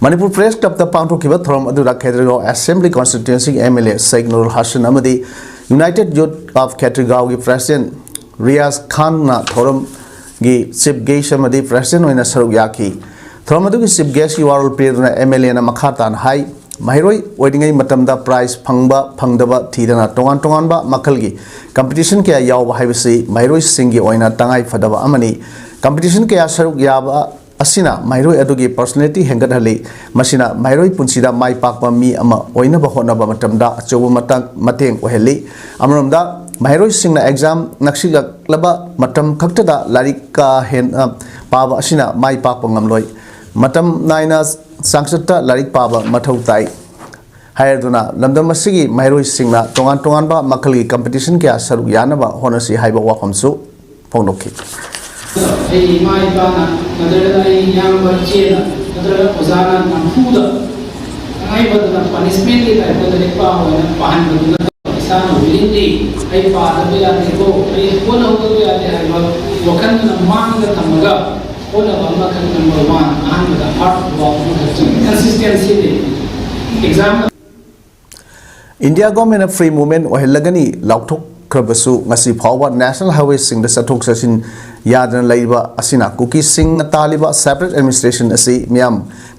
ꯃꯅꯤꯄꯨꯔ ꯄ꯭ꯔꯦꯁ ꯀ꯭ꯂꯕꯇ ꯄꯥꯡꯊꯣꯛꯈꯤꯕ ꯊꯧꯔꯝ ꯑꯗꯨꯗ ꯈꯦꯇ꯭ꯔꯤꯒꯥꯎ ꯑꯦꯁꯦꯝꯕ꯭ꯂꯤ ꯀꯣꯟꯁꯇꯤꯇ꯭ꯋꯦꯟꯁꯤꯒꯤ ꯑꯦꯝ ꯑꯦꯜ ꯑꯦ ꯁꯦꯈ ꯅꯨꯔꯨꯜ ꯍꯁꯟ ꯑꯃꯗꯤ United Youth of Khetrigao ꯒꯤ ꯄ꯭ꯔꯦꯁꯤꯗꯦꯟꯠ ꯔꯤꯌꯥꯖ ꯈꯥꯟꯅ ꯊꯧꯔꯝꯒꯤ ꯆꯤꯐ ꯒꯦꯁ꯭ꯠ ꯑꯃꯗꯤ ꯄ꯭ꯔꯦꯁꯤꯗꯦꯟꯠ ꯑꯣꯏꯅ ꯁꯔꯨꯛ ꯌꯥꯈꯤ꯫ ꯊꯧꯔꯝ ꯑꯗꯨꯒꯤ ꯆꯤꯐ ꯒꯦꯁ꯭ꯠꯀꯤ ꯋꯥꯔꯣꯜ ꯄꯤꯗꯨꯅ ꯑꯦꯝ ꯑꯦꯜ ꯑꯦꯅ ꯃꯈꯥ ꯇꯥꯅ ꯍꯥꯏ, ꯃꯍꯩꯔꯣꯏ ꯑꯣꯏꯔꯤꯉꯩ ꯃꯇꯝꯗ ꯄ꯭ꯔꯥꯏꯖ ꯐꯪꯕ ꯐꯪꯗꯕ ꯊꯤꯗꯅ ꯇꯣꯉꯥꯟ ꯇꯣꯉꯥꯟꯕ ꯃꯈꯜꯒꯤ ꯀꯝꯄꯤꯇꯤꯁꯟ ꯀꯌꯥ ꯌꯥꯎꯕ ꯍꯥꯏꯕꯁꯤ ꯃꯍꯩꯔꯣꯏꯁꯤꯡꯒꯤ ꯑꯣꯏꯅ ꯇꯉꯥꯏ ꯐꯗꯕ ꯑꯃꯅꯤ꯫ ꯀꯝꯄꯤꯇꯤꯁꯟ ꯀꯌꯥ ꯁꯔꯨꯛ ꯌꯥꯕ ꯑꯁꯤꯅ ꯃꯍꯩꯔꯣꯏ ꯑꯗꯨꯒꯤ ꯄꯔꯁꯣꯅꯦꯂꯤꯇꯤ ꯍꯦꯟꯒꯠꯍꯜꯂꯤ꯫ ꯃꯁꯤꯅ ꯃꯍꯩꯔꯣꯏ ꯄꯨꯟꯁꯤꯗ ꯃꯥꯏ ꯄꯥꯛꯄ ꯃꯤ ꯑꯃ ꯑꯣꯏꯅꯕ ꯍꯣꯠꯅꯕ ꯃꯇꯝꯗ ꯑꯆꯧꯕ ꯃꯇ-, ꯃꯇꯦꯡ ꯑꯣꯏꯍꯜꯂꯤ꯫ ꯑꯃꯔꯣꯝꯗ, ꯃꯍꯩꯔꯣꯏꯁꯤꯡꯅ ꯑꯦꯛꯖꯥꯝ ꯅꯛꯁꯤꯜꯂꯛꯂꯕ ꯃꯇꯝ ꯈꯛꯇꯗ ꯂꯥꯏꯔꯤꯛ ꯀꯥ ꯍꯦꯟꯅ ꯄꯥꯕ ꯑꯁꯤꯅ ꯃꯥꯏ ꯄꯥꯛꯄ ꯉꯝꯂꯣꯏ꯫ ꯃꯇꯝ ꯅꯥꯏꯅ ꯆꯥꯡꯆꯠꯇ ꯂꯥꯏꯔꯤꯛ ꯄꯥꯕ ꯃꯊꯧ ꯇꯥꯏ ꯍꯥꯏꯔꯗꯨꯅ ꯂꯝꯗꯝ ꯑꯁꯤꯒꯤ ꯃꯍꯩꯔꯣꯏꯁꯤꯡꯅ ꯇꯣꯉꯥꯟ ꯇꯣꯉꯥꯟꯕ ꯃꯈꯜꯒꯤ ꯀꯝꯄꯤꯇꯤꯁꯟ ꯀꯌꯥ ꯁꯔꯨꯛ ꯌꯥꯅꯕ ꯍꯣꯠꯅꯁꯤ ꯍꯥꯏꯕ ꯋꯥꯐꯝꯁꯨ ꯐꯣꯡꯗꯣꯛꯈꯤ꯫ ꯑꯩ ꯏꯃꯥ ꯏꯄꯥꯅ, ꯅꯠꯇ꯭ꯔꯒꯅ ꯑꯩ ꯏꯌꯥꯝꯕ ꯏꯆꯦꯅ, ꯅꯠꯇ꯭ꯔꯒ ꯑꯣꯖꯥꯅ ꯅꯝꯐꯨꯗ ꯇꯉꯥꯏꯐꯗꯅ ꯄꯅꯤꯁꯃꯦꯟꯠꯀꯤ ꯇꯥꯏꯞꯇ ꯂꯥꯏꯔꯤꯛ ꯄꯥꯎ ꯍꯥꯏꯅ ꯄꯥꯍꯟꯕꯗꯨ ꯅꯠꯇꯕ, ꯏꯁꯥꯅ ꯋꯤꯂꯤꯡꯂꯤ ꯑꯩ ꯄꯥꯗꯕ ꯌꯥꯗꯦꯀꯣ, ꯑꯩ ꯍꯣꯠꯅꯍꯧꯗꯕ ꯌꯥꯗꯦ ꯍꯥꯏꯕ ꯋꯥꯈꯜꯗꯨꯅ ꯃꯥꯡꯗ ꯊꯝꯃꯒ ꯍꯣꯠꯅꯕ ꯑꯃꯈꯛ, ꯅꯝꯕꯔ ꯋꯥꯟ, ꯑꯍꯥꯟꯕꯗ ꯍꯥꯔꯗ ꯋꯥꯔꯛ ꯑꯃꯈꯛ ꯆꯪꯉꯤ, ꯀꯟꯁꯤꯁꯇꯦꯟꯁꯤꯗꯤ꯫ ꯑꯦꯛꯖꯥꯝ ꯏꯟꯗꯤꯌꯥ ꯒꯣꯔꯃꯦꯟꯅ ꯐ꯭ꯔꯤ ꯃꯨꯚꯃꯦꯟꯠ ꯑꯣꯏꯍꯜꯂꯒꯅꯤ ꯂꯥꯎꯊꯣꯛꯈ꯭ꯔꯕꯁꯨ, ꯉꯁꯤ ꯐꯥꯎꯕ ꯅꯦꯁꯅꯦꯜ ꯍꯥꯏꯋꯦꯁꯤꯡꯗ ꯆꯠꯊꯣꯛ ꯆꯠꯁꯤꯟ ꯌꯥꯗꯅ ꯂꯩꯔꯤꯕ ꯑꯁꯤꯅ ꯀꯨꯀꯤꯁꯤꯡꯅ ꯇꯥꯜꯂꯤꯕ ꯁꯦꯄꯔꯦꯠ ꯑꯦꯗꯃꯤꯅꯤꯁꯇ꯭ꯔꯦꯁꯟ ꯑꯁꯤ ꯃꯤꯌꯥꯝ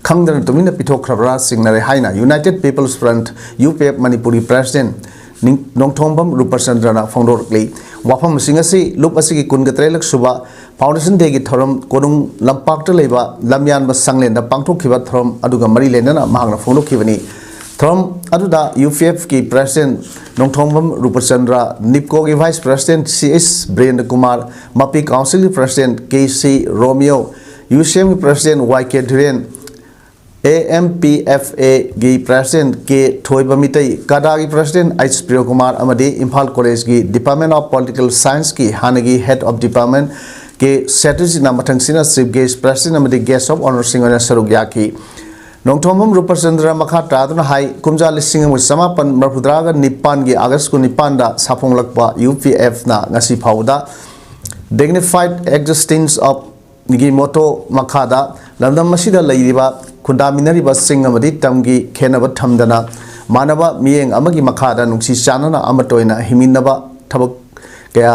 ꯈꯪꯗꯅ ꯇꯨꯃꯤꯟꯅ ꯄꯤꯊꯣꯛꯈ꯭ꯔꯕ꯭ꯔꯥ ꯆꯤꯡꯅꯔꯦ ꯍꯥꯏꯅ United Peoples Front, U P F, ꯃꯅꯤꯄꯨꯔꯒꯤ ꯄ꯭ꯔꯦꯁꯤꯗꯦꯟꯠ ꯅꯤꯡ-, ꯅꯣꯡꯊꯣꯝꯕꯝ ꯔꯨꯄꯆꯟꯗ꯭ꯔꯅ ꯐꯣꯡꯗꯣꯔꯛꯂꯤ꯫ ꯋꯥꯐꯝꯁꯤꯡ ꯑꯁꯤ ꯂꯨꯞ ꯑꯁꯤꯒꯤ ꯀꯨꯟꯒ ꯇꯔꯦꯠꯂꯛ ꯁꯨꯕ ꯐꯥꯎꯟꯗꯦꯁꯟ ꯗꯦꯒꯤ ꯊꯧꯔꯝ ꯀꯣꯅꯨꯡ ꯂꯝꯄꯥꯛꯇ ꯂꯩꯕ ꯂꯝꯌꯥꯟꯕ ꯁꯪꯂꯦꯟꯗ ꯄꯥꯡꯊꯣꯛꯈꯤꯕ ꯊꯧꯔꯝ ꯑꯗꯨꯒ ꯃꯔꯤ ꯂꯩꯅꯅ ꯃꯍꯥꯛꯅ ꯐꯣꯡꯗꯣꯛꯈꯤꯕꯅꯤ꯫ ꯊꯧꯔꯝ ꯑꯗꯨꯗ ꯌꯨ ꯄꯤ ꯑꯦꯐꯀꯤ ꯄ꯭ꯔꯦꯁꯤꯗꯦꯟꯠ ꯅꯣꯡꯊꯣꯝꯕꯝ ꯔꯨꯄꯆꯟꯗ꯭ꯔ, ꯅꯤꯞꯀꯣꯒꯤ vice president C H Birendra Kumar, ꯃꯄꯤ ꯀꯥꯎꯟꯁꯤꯜꯒꯤ president K C Romeo, U C ꯑꯦꯝꯒꯤ president Y K Dhiren, A M P F ꯑꯦꯒꯤ ꯄ꯭ꯔꯦꯁꯤꯗꯦꯟꯠ ꯀꯦ ꯊꯣꯏꯕ ꯃꯤꯇꯩ, ꯀꯥꯗꯥꯒꯤ ꯄ꯭ꯔꯦꯁꯤꯗꯦꯟꯠ ꯑꯩꯆ ꯄ꯭ꯔꯤꯌꯣꯀꯨꯃꯥꯔ ꯑꯃꯗꯤ ꯏꯝꯐꯥꯜ ꯀꯣꯂꯦꯖꯀꯤ Department of Political Scienceꯀꯤ ꯍꯥꯟꯅꯒꯤ Head of Department K ꯁꯇ꯭ꯌꯖꯤꯠꯅ ꯃꯊꯪꯁꯤꯅ Chief Guest, President ꯑꯃꯗꯤ Guest of Honourꯁꯤꯡ ꯑꯣꯏꯅ ꯁꯔꯨꯛ ꯌꯥꯈꯤ꯫ ꯅꯣꯡꯊꯣꯝꯕꯝ ꯔꯨꯄꯆꯟꯗ꯭ꯔ ꯃꯈꯥ ꯇꯥꯗꯨꯅ ꯍꯥꯏ, ꯀꯨꯝꯖꯥ ꯂꯤꯁꯤꯡ ꯑꯃ ꯆꯃꯥꯄꯟ ꯃꯔꯤꯐꯨꯇꯔꯥꯒ ꯅꯤꯄꯥꯟꯒꯤ ꯑꯥꯒꯁ ꯀꯨꯟꯅꯤꯄꯥꯟꯗ ꯁꯥꯐꯣꯡꯂꯛꯄ ꯌꯨ ꯄꯤ ꯑꯦꯐꯅ ꯉꯁꯤ ꯐꯥꯎꯕꯗ Dignified Existence of ꯒꯤ motto ꯃꯈꯥꯗ ꯂꯝꯗꯝ ꯑꯁꯤꯗ ꯂꯩꯔꯤꯕ ꯈꯨꯟꯗꯥꯃꯤꯟꯅꯔꯤꯕꯁꯤꯡ ꯑꯃꯗꯤ ꯇꯝꯒꯤ ꯈꯦꯠꯅꯕ ꯊꯝꯗꯅ ꯃꯥꯟꯅꯕ ꯃꯤꯠꯌꯦꯡ ꯑꯃꯒꯤ ꯃꯈꯥꯗ ꯅꯨꯡꯁꯤ ꯆꯥꯟꯅꯅ ꯑꯃꯠꯇ ꯑꯣꯏꯅ ꯍꯤꯡꯃꯤꯟꯅꯕ ꯊꯕꯛ ꯀꯌꯥ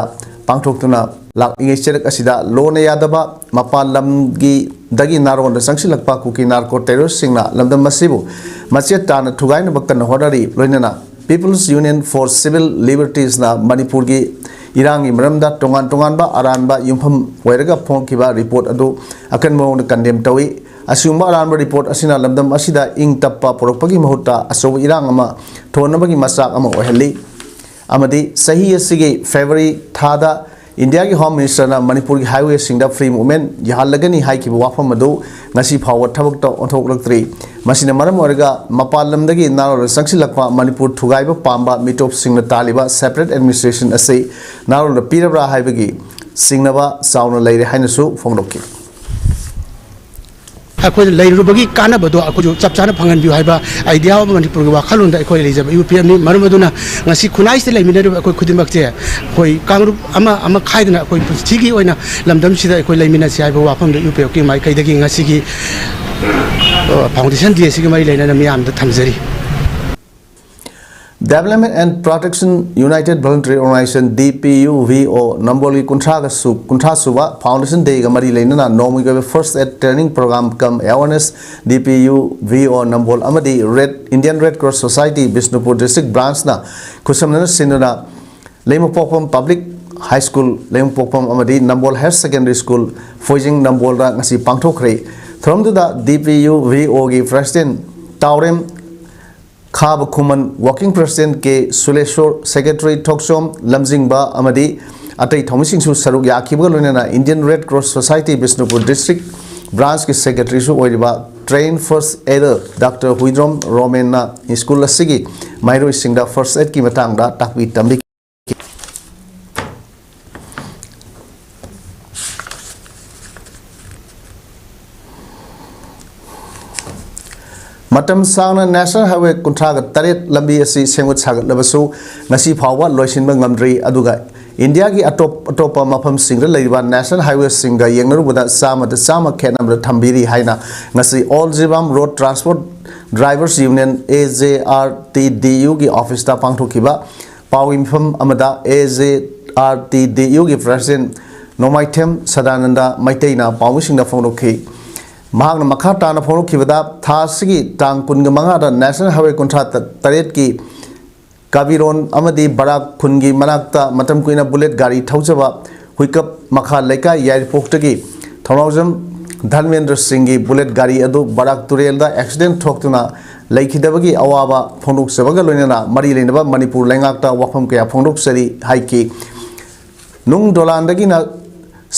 ꯄꯥꯡꯊꯣꯛꯇꯨꯅ ꯂꯥꯛꯂꯤꯉꯩ ꯆꯩꯔꯛ ꯑꯁꯤꯗ ꯂꯣꯟꯅ ꯌꯥꯗꯕ ꯃꯄꯥꯟ ꯂꯝꯒꯤꯗꯒꯤ ꯅꯥꯔꯣꯟꯗ ꯆꯪꯁꯤꯜꯂꯛꯄ ꯀꯨꯀꯤ ꯅꯥꯔꯀꯣ ꯇꯦꯔꯣꯔꯤꯁꯁꯤꯡꯅ ꯂꯝꯗꯝ ꯑꯁꯤꯕꯨ ꯃꯆꯦꯠ ꯇꯥꯅ ꯊꯨꯒꯥꯏꯅꯕ ꯀꯟꯅ ꯍꯣꯠꯅꯔꯤ꯫ ꯂꯣꯏꯅꯅ People's Union for Civil Libertiesꯅ ꯃꯅꯤꯄꯨꯔꯒꯤ ꯏꯔꯥꯡꯒꯤ ꯃꯔꯝꯗ ꯇꯣꯉꯥꯟ ꯇꯣꯉꯥꯟꯕ ꯑꯔꯥꯟꯕ ꯌꯨꯝꯐꯝ ꯑꯣꯏꯔꯒ ꯐꯣꯡꯈꯤꯕ ꯔꯤꯄꯣꯔꯠ ꯑꯗꯨ ꯑꯀꯟꯕ ꯃꯑꯣꯡꯗ ꯀꯟꯗꯦꯝ ꯇꯧꯏ꯫ ꯑꯁꯤꯒꯨꯝꯕ ꯑꯔꯥꯟꯕ ꯔꯤꯄꯣꯔꯠ ꯑꯁꯤꯅ ꯂꯝꯗꯝ ꯑꯁꯤꯗ ꯏꯪ ꯇꯞꯄ ꯄꯨꯔꯛꯄꯒꯤ ꯃꯍꯨꯠꯇ ꯑꯆꯧꯕ ꯏꯔꯥꯡ ꯑꯃ ꯊꯣꯛꯍꯟꯅꯕꯒꯤ ꯃꯆꯥꯛ ꯑꯃ ꯑꯣꯏꯍꯜꯂꯤ꯫ ꯑꯃꯗꯤ ꯆꯍꯤ ꯑꯁꯤꯒꯤ ꯐꯦꯕ꯭ꯔꯨꯋꯥꯔꯤ ꯊꯥꯗ ꯏꯟꯗꯤꯌꯥꯒꯤ ꯍꯣꯝ ꯃꯤꯅꯤꯁꯇꯔꯅ ꯃꯅꯤꯄꯨꯔꯒꯤ ꯍꯥꯏꯋꯦꯁꯤꯡꯗ free movement ꯌꯥꯍꯜꯂꯒꯅꯤ ꯍꯥꯏꯈꯤꯕ ꯋꯥꯐꯝ ꯑꯗꯨ ꯉꯁꯤ ꯐꯥꯎꯕ ꯊꯕꯛꯇ ꯑꯣꯟꯊꯣꯛꯂꯛꯇ꯭ꯔꯤ꯫ ꯃꯁꯤꯅ ꯃꯔꯝ ꯑꯣꯏꯔꯒ ꯃꯄꯥꯟ ꯂꯝꯗꯒꯤ ꯅꯥꯔꯣꯟꯗ ꯆꯪꯁꯤꯜꯂꯛꯄ ꯃꯅꯤꯄꯨꯔ ꯊꯨꯒꯥꯏꯕ ꯄꯥꯝꯕ ꯃꯤꯇꯣꯞꯁꯤꯡꯅ ꯇꯥꯜꯂꯤꯕ separate administration ꯑꯁꯤ ꯅꯥꯔꯣꯟꯗ ꯄꯤꯔꯕ꯭ꯔꯥ ꯍꯥꯏꯕꯒꯤ ꯆꯤꯡꯅꯕ ꯆꯥꯎꯅ ꯂꯩꯔꯦ ꯍꯥꯏꯅꯁꯨ ꯐꯣꯡꯗꯣꯛꯈꯤ꯫ ꯑꯩꯈꯣꯏꯅ ꯂꯩꯔꯨꯕꯒꯤ ꯀꯥꯟꯅꯕꯗꯣ ꯑꯩꯈꯣꯏꯁꯨ ꯆꯞ ꯆꯥꯅ ꯐꯪꯍꯟꯕꯤꯌꯨ ꯍꯥꯏꯕ idea ꯑꯃ ꯃꯅꯤꯄꯨꯔꯒꯤ ꯋꯥꯈꯜꯂꯣꯟꯗ ꯑꯩꯈꯣꯏ ꯂꯩꯖꯕ ꯌꯨ ꯄꯤ ꯑꯦꯐꯅꯤ꯫ ꯃꯔꯝ ꯑꯗꯨꯅ ꯉꯁꯤ ꯈꯨꯟꯅꯥꯏꯁꯤꯗ ꯂꯩꯃꯤꯟꯅꯔꯤꯕ ꯑꯩꯈꯣꯏ ꯈꯨꯗꯤꯡꯃꯛꯁꯦ ꯑꯩꯈꯣꯏ ꯀꯥꯡꯂꯨꯞ ꯑꯃ ꯑꯃ ꯈꯥꯏꯗꯅ ꯑꯩꯈꯣꯏ ꯄꯨꯟꯁꯤꯒꯤ ꯑꯣꯏꯅ ꯂꯝꯗꯝꯁꯤꯗ ꯑꯩꯈꯣꯏ ꯂꯩꯃꯤꯟꯅꯁꯤ ꯍꯥꯏꯕ ꯋꯥꯐꯝꯗ ꯌꯨ ꯄꯤ ꯑꯦꯐꯀꯤ ꯃꯥꯏꯀꯩꯗꯒꯤ ꯉꯁꯤꯒꯤ Foundation Day ꯑꯁꯤꯒ ꯃꯔꯤ ꯂꯩꯅꯅ ꯃꯤꯌꯥꯝꯗ ꯊꯝꯖꯔꯤ꯫ Development and Protection United Voluntary Organization, D P U V O, ꯅꯝꯕꯣꯜꯒꯤ ꯀꯨꯟꯊ꯭ꯔꯥꯒ ꯁꯨ-, ꯀꯨꯟꯊ꯭ꯔꯥ ꯁꯨꯕ Foundation Dayꯒ ꯃꯔꯤ ꯂꯩꯅꯅ ꯅꯣꯡꯃꯒꯤ ꯑꯣꯏꯕ First Aid Training Program cum Awareness, D P U V O ꯅꯝꯕꯣꯜ ꯑꯃꯗꯤ Red, Indian Red Cross Society Bishnupur District Branchꯅ ꯈꯨꯠꯁꯝꯅꯅ ꯁꯤꯟꯗꯨꯅ ꯂꯩꯃꯄꯣꯛꯐꯝ Public High School, ꯂꯩꯃꯄꯣꯛꯐꯝ ꯑꯃꯗꯤ ꯅꯝꯕꯣꯜ Higher Secondary School, ꯐꯣꯏꯖꯤꯡ ꯅꯝꯕꯣꯜꯗ ꯉꯁꯤ ꯄꯥꯡꯊꯣꯛꯈ꯭ꯔꯦ꯫ ꯊꯧꯔꯝꯗꯨꯗ D P U V Oꯒꯤ President ꯇꯥꯎꯔꯦꯝ ꯈꯥꯕ ꯈꯨꯃꯟ, Working President ꯀꯦ ꯁꯨꯂꯦꯁꯣꯔ, Secretary ꯊꯣꯛꯆꯣꯝ ꯂꯝꯖꯤꯡꯕ ꯑꯃꯗꯤ ꯑꯇꯩ ꯊꯧꯃꯤꯁꯤꯡꯁꯨ ꯁꯔꯨꯛ ꯌꯥꯈꯤꯕꯒ ꯂꯣꯏꯅꯅ Indian Red Cross Society Bishnupur District Branchꯀꯤ Secretaryꯁꯨ ꯑꯣꯏꯔꯤꯕ trained first aider Doctor Huidrom Romanꯅ school ꯑꯁꯤꯒꯤ ꯃꯍꯩꯔꯣꯏꯁꯤꯡꯗ first aidꯀꯤ ꯃꯇꯥꯡꯗ ꯇꯥꯛꯄꯤ ꯇꯝꯕꯤꯈꯤ꯫ ꯃꯇꯝ ꯁꯥꯡꯅ National Highway ꯀꯨꯟꯊ꯭ꯔꯥꯒ ꯇꯔꯦꯠ ꯂꯝꯕꯤ ꯑꯁꯤ ꯁꯦꯝꯒꯠ ꯁꯥꯒꯠꯂꯕꯁꯨ, ꯉꯁꯤ ꯐꯥꯎꯕ ꯂꯣꯏꯁꯤꯟꯕ ꯉꯝꯗ꯭ꯔꯤ꯫ ꯑꯗꯨꯒ ꯏꯟꯗꯤꯌꯥꯒꯤ ꯑꯇꯣꯞ ꯑꯇꯣꯞꯄ ꯃꯐꯝꯁꯤꯡꯗ ꯂꯩꯔꯤꯕ National Highwayꯁꯤꯡꯒ ꯌꯦꯡꯅꯔꯨꯕꯗ ꯆꯥꯝꯃꯗ ꯆꯥꯝꯃ ꯈꯦꯠꯅꯕꯗ ꯊꯝꯕꯤꯔꯤ ꯍꯥꯏꯅ ꯉꯁꯤ All Jibam Road Transport Drivers Union, A J R T D Uꯒꯤ officeꯇ ꯄꯥꯡꯊꯣꯛꯈꯤꯕ ꯄꯥꯎꯒꯤ ꯃꯤꯐꯝ ꯑꯃꯗ A J R T D Uꯒꯤ president ꯅꯣꯡꯃꯥꯏꯊꯦꯝ ꯁꯗꯥꯅꯟꯗ ꯃꯩꯇꯩꯅ ꯄꯥꯎꯃꯤꯁꯤꯡꯗ ꯐꯣꯡꯗꯣꯛꯈꯤ꯫ ꯃꯍꯥꯛꯅ ꯃꯈꯥ ꯇꯥꯅ ꯐꯣꯡꯗꯣꯛꯈꯤꯕꯗ, ꯊꯥ ꯑꯁꯤꯒꯤ ꯇꯥꯡ ꯀꯨꯟꯒ ꯃꯉꯥꯗ National Highway ꯀꯨꯟꯊ꯭ꯔꯥ ꯇꯔꯦꯠꯀꯤ ꯀꯥꯕꯤꯔꯣꯟ ꯑꯃꯗꯤ ꯕꯔꯥꯛ ꯈꯨꯟꯒꯤ ꯃꯅꯥꯛꯇ ꯃꯇꯝ ꯀꯨꯏꯅ bullet ꯒꯥꯔꯤ ꯊꯧꯖꯕ ꯍꯨꯏꯀꯞ ꯃꯈꯥ ꯂꯩꯀꯥꯏ ꯌꯥꯏꯔꯤꯄꯣꯛꯇꯒꯤ ꯊꯧꯅꯥꯎꯖꯝ ꯙꯔꯃꯦꯟꯗ꯭ꯔ ꯁꯤꯡꯒꯤ bullet ꯒꯥꯔꯤ ꯑꯗꯨ ꯕꯔꯥꯛ ꯇꯨꯔꯦꯜꯗ accident ꯊꯣꯛꯇꯨꯅ ꯂꯩꯈꯤꯗꯕꯒꯤ ꯑꯋꯥꯕ ꯐꯣꯡꯗꯣꯛꯆꯕꯒ ꯂꯣꯏꯅꯅ ꯃꯔꯤ ꯂꯩꯅꯕ ꯃꯅꯤꯄꯨꯔ ꯂꯩꯉꯥꯛꯇ ꯋꯥꯐꯝ ꯀꯌꯥ ꯐꯣꯡꯗꯣꯛꯆꯔꯤ ꯍꯥꯏꯈꯤ꯫ ꯅꯨꯡ ꯗꯣꯂꯥꯟꯗꯒꯤꯅ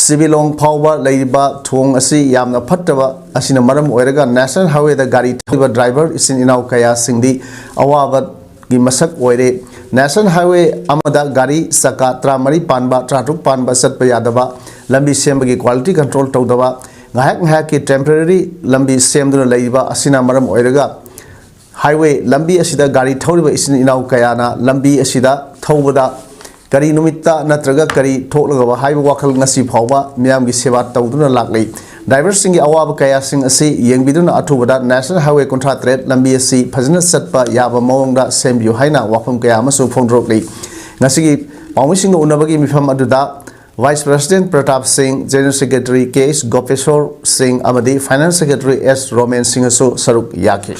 ꯁꯤꯕꯤꯂꯣꯡ ꯐꯥꯎꯕ ꯂꯩꯔꯤꯕ ꯊꯣꯡ ꯑꯁꯤ ꯌꯥꯝꯅ ꯐꯠꯇꯕ ꯑꯁꯤꯅ ꯃꯔꯝ ꯑꯣꯏꯔꯒ National Highwayꯗ ꯒꯥꯔꯤ ꯊꯧꯔꯤꯕ driver ꯏꯆꯤꯟ ꯏꯅꯥꯎ ꯀꯌꯥꯁꯤꯡꯗꯤ ꯑꯋꯥꯕꯒꯤ ꯃꯁꯛ ꯑꯣꯏꯔꯦ꯫ National Highway ꯑꯃꯗ ꯒꯥꯔꯤ ꯆꯀꯥ ꯇꯔꯥꯃꯔꯤ ꯄꯥꯟꯕ, ꯇꯔꯥꯇꯔꯨꯛ ꯄꯥꯟꯕ ꯆꯠꯄ ꯌꯥꯗꯕ, ꯂꯝꯕꯤ ꯁꯦꯝꯕꯒꯤ quality control ꯇꯧꯗꯕ, ꯉꯥꯏꯍꯥꯛ ꯉꯥꯏꯍꯥꯛꯀꯤ temporary ꯂꯝꯕꯤ ꯁꯦꯝꯗꯨꯅ ꯂꯩꯔꯤꯕ ꯑꯁꯤꯅ ꯃꯔꯝ ꯑꯣꯏꯔꯒ highway ꯂꯝꯕꯤ ꯑꯁꯤꯗ ꯒꯥꯔꯤ ꯊꯧꯔꯤꯕ ꯏꯆꯤꯟ ꯏꯅꯥꯎ ꯀꯌꯥꯅ ꯂꯝꯕꯤ ꯑꯁꯤꯗ ꯊꯧꯕꯗ ꯀꯔꯤ ꯅꯨꯃꯤꯠꯇ ꯅꯠꯇ꯭ꯔꯒ ꯀꯔꯤ ꯊꯣꯛꯂꯒꯕ ꯍꯥꯏꯕ ꯋꯥꯈꯜ ꯉꯁꯤ ꯐꯥꯎꯕ ꯃꯤꯌꯥꯝꯒꯤ ꯁꯦꯕꯥ ꯇꯧꯗꯨꯅ ꯂꯥꯛꯂꯤ꯫ Driverꯁꯤꯡꯒꯤ ꯑꯋꯥꯕ ꯀꯌꯥꯁꯤꯡ ꯑꯁꯤ ꯌꯦꯡꯕꯤꯗꯨꯅ ꯑꯊꯨꯕꯗ National Highway ꯀꯨꯟꯊ꯭ꯔꯥ ꯇꯔꯦꯠ ꯂꯝꯕꯤ ꯑꯁꯤ ꯐꯖꯅ ꯆꯠꯄ ꯌꯥꯕ ꯃꯑꯣꯡꯗ ꯁꯦꯝꯕꯤꯌꯨ ꯍꯥꯏꯅ ꯋꯥꯐꯝ ꯀꯌꯥ ꯑꯃꯁꯨ ꯐꯣꯡꯗꯣꯔꯛꯂꯤ꯫ ꯉꯁꯤꯒꯤ ꯄꯥꯎꯃꯤꯁꯤꯡꯒ ꯎꯅꯕꯒꯤ ꯃꯤꯐꯝ ꯑꯗꯨꯗ Vice President ꯄ꯭ꯔꯇꯥꯞ ꯁꯤꯡ, General Secretary ꯀꯦ ꯑꯦꯁ ꯒꯣꯄꯦꯁꯣꯔ ꯁꯤꯡ ꯑꯃꯗꯤ Finance Secretary ꯑꯦꯁ ꯔꯣꯃꯦꯟ ꯁꯤꯡꯁꯨ ꯁꯔꯨꯛ ꯌꯥꯈꯤ꯫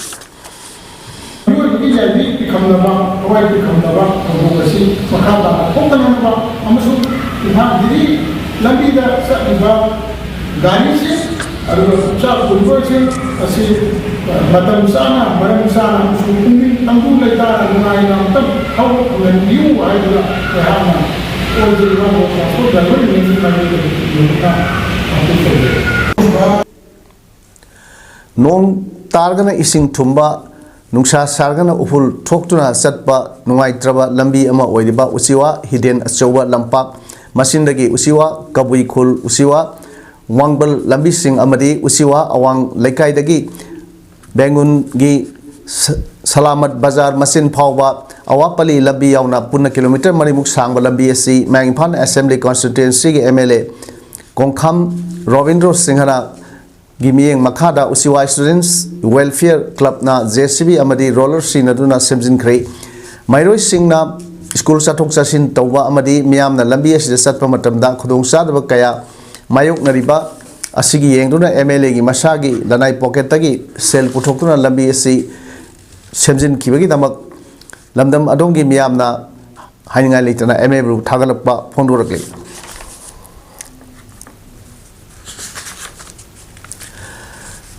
ꯃꯤꯑꯣꯏꯕꯒꯤ ꯌꯥꯏꯕꯤ ꯄꯤꯈꯝꯅꯕ, ꯊꯋꯥꯏ ꯄꯤꯈꯝꯅꯕ ꯊꯧꯗꯣꯛ ꯑꯁꯤ ꯃꯈꯥ ꯇꯥꯅ ꯊꯣꯛꯇꯅꯕ ꯑꯃꯁꯨꯡ ꯏꯝꯐꯥꯜ ꯗꯤꯜꯂꯤ ꯂꯝꯕꯤꯗ ꯆꯠꯂꯤꯕ ꯒꯥꯔꯤꯁꯤꯡ, ꯑꯗꯨꯒ ꯆꯥꯛ ꯄꯨꯔꯤꯕꯁꯤꯡ ꯑꯁꯤ ꯃꯇꯝ ꯆꯥꯅ, ꯃꯔꯝ ꯆꯥꯅ ꯑꯃꯁꯨꯡ ꯄꯨꯛꯅꯤꯡ ꯇꯪꯗꯨ ꯂꯩꯇꯥꯅ ꯅꯨꯡꯉꯥꯏꯅ ꯑꯃꯨꯛꯇꯪ ꯊꯧꯕ ꯐꯪꯍꯟꯕꯤꯌꯨ ꯍꯥꯏꯗꯨꯅ ꯑꯩꯍꯥꯛꯅ ꯑꯣꯏꯖꯔꯤꯕ ꯃꯣꯇꯣꯔ ꯁꯥꯏꯀꯜ ꯗ꯭ꯔꯥꯏꯚꯔ ꯌꯨꯅꯤꯌꯟꯒꯤ ꯃꯥꯏꯀꯩꯗꯒꯤ ꯊꯣꯏꯗꯣꯛꯅ ꯋꯥꯐꯝ ꯇꯧꯖꯔꯤ꯫ ꯅꯣꯡ ꯇꯥꯔꯒꯅ ꯏꯁꯤꯡ ꯊꯨꯝꯕ, ꯅꯨꯡꯁꯥ ꯁꯥꯔꯒꯅ ꯎꯐꯨꯜ ꯊꯣꯛꯇꯨꯅ ꯆꯠꯄ ꯅꯨꯡꯉꯥꯏꯇ꯭ꯔꯕ ꯂꯝꯕꯤ ꯑꯃ ꯑꯣꯏꯔꯤꯕ ꯎꯆꯤꯋꯥ ꯍꯤꯗꯦꯟ ꯑꯆꯧꯕ ꯂꯝꯄꯥꯛ ꯃꯆꯤꯟꯗꯒꯤ ꯎꯆꯤꯋꯥ ꯀꯕꯨꯏ ꯈꯨꯜ, ꯎꯆꯤꯋꯥ ꯋꯥꯡꯕꯜ ꯂꯝꯕꯤꯁꯤꯡ ꯑꯃꯗꯤ ꯎꯆꯤꯋꯥ ꯑꯋꯥꯡ ꯂꯩꯀꯥꯏꯗꯒꯤ ꯕꯦꯡꯒꯨꯟꯒꯤ ꯁ-, ꯁꯂꯥꯃꯠ ꯕꯖꯥꯔ ꯃꯆꯤꯟ ꯐꯥꯎꯕ ꯑꯋꯥꯄꯜꯂꯤ ꯂꯝꯕꯤ ꯌꯥꯎꯅ ꯄꯨꯟꯅ ꯀꯤꯂꯣꯃꯤꯇꯔ ꯃꯔꯤꯃꯨꯛ ꯁꯥꯡꯕ ꯂꯝꯕꯤ ꯑꯁꯤ ꯃꯌꯥꯡ ꯏꯝꯐꯥꯜ ꯑꯦꯁꯦꯝꯕ꯭ꯂꯤ ꯀꯣꯟꯁꯇꯤꯇ꯭ꯋꯦꯟꯁꯤꯒꯤ M L A Kongkham Robindro ꯁꯤꯡꯍꯅ ꯒꯤ ꯃꯤꯠꯌꯦꯡ ꯃꯈꯥꯗ ꯎꯆꯤꯋꯥ Students Welfare Clubꯅ J C B ꯑꯃꯗꯤ roller ꯁꯤꯖꯤꯟꯅꯗꯨꯅ ꯁꯦꯝꯖꯤꯟꯈ꯭ꯔꯦ꯫ ꯃꯍꯩꯔꯣꯏꯁꯤꯡꯅ ꯁ꯭ꯀꯨꯜ ꯆꯠꯊꯣꯛ ꯆꯠꯁꯤꯟ ꯇꯧꯕ ꯑꯃꯗꯤ ꯃꯤꯌꯥꯝꯅ ꯂꯝꯕꯤ ꯑꯁꯤꯗ ꯆꯠꯄ ꯃꯇꯝꯗ ꯈꯨꯗꯣꯡꯆꯥꯗꯕ ꯀꯌꯥ ꯃꯥꯌꯣꯛꯅꯔꯤꯕ ꯑꯁꯤꯒꯤ ꯌꯦꯡꯗꯨꯅ ꯑꯦꯝ ꯑꯦꯜ ꯑꯦꯒꯤ ꯃꯁꯥꯒꯤ ꯂꯅꯥꯏ ꯄꯣꯀꯦꯠꯇꯒꯤ ꯁꯦꯜ ꯄꯨꯊꯣꯛꯇꯨꯅ ꯂꯝꯕꯤ ꯑꯁꯤ ꯁꯦꯝꯖꯤꯟꯈꯤꯕꯒꯤꯗꯃꯛ ꯂꯝꯗꯝ ꯑꯗꯣꯝꯒꯤ ꯃꯤꯌꯥꯝꯅ ꯍꯥꯏꯅꯤꯡꯉꯥꯏ ꯂꯩꯇꯅ ꯑꯦꯝ ꯑꯦꯕꯨ ꯊꯥꯒꯠꯂꯛꯄ ꯐꯣꯡꯗꯣꯔꯛꯂꯤ꯫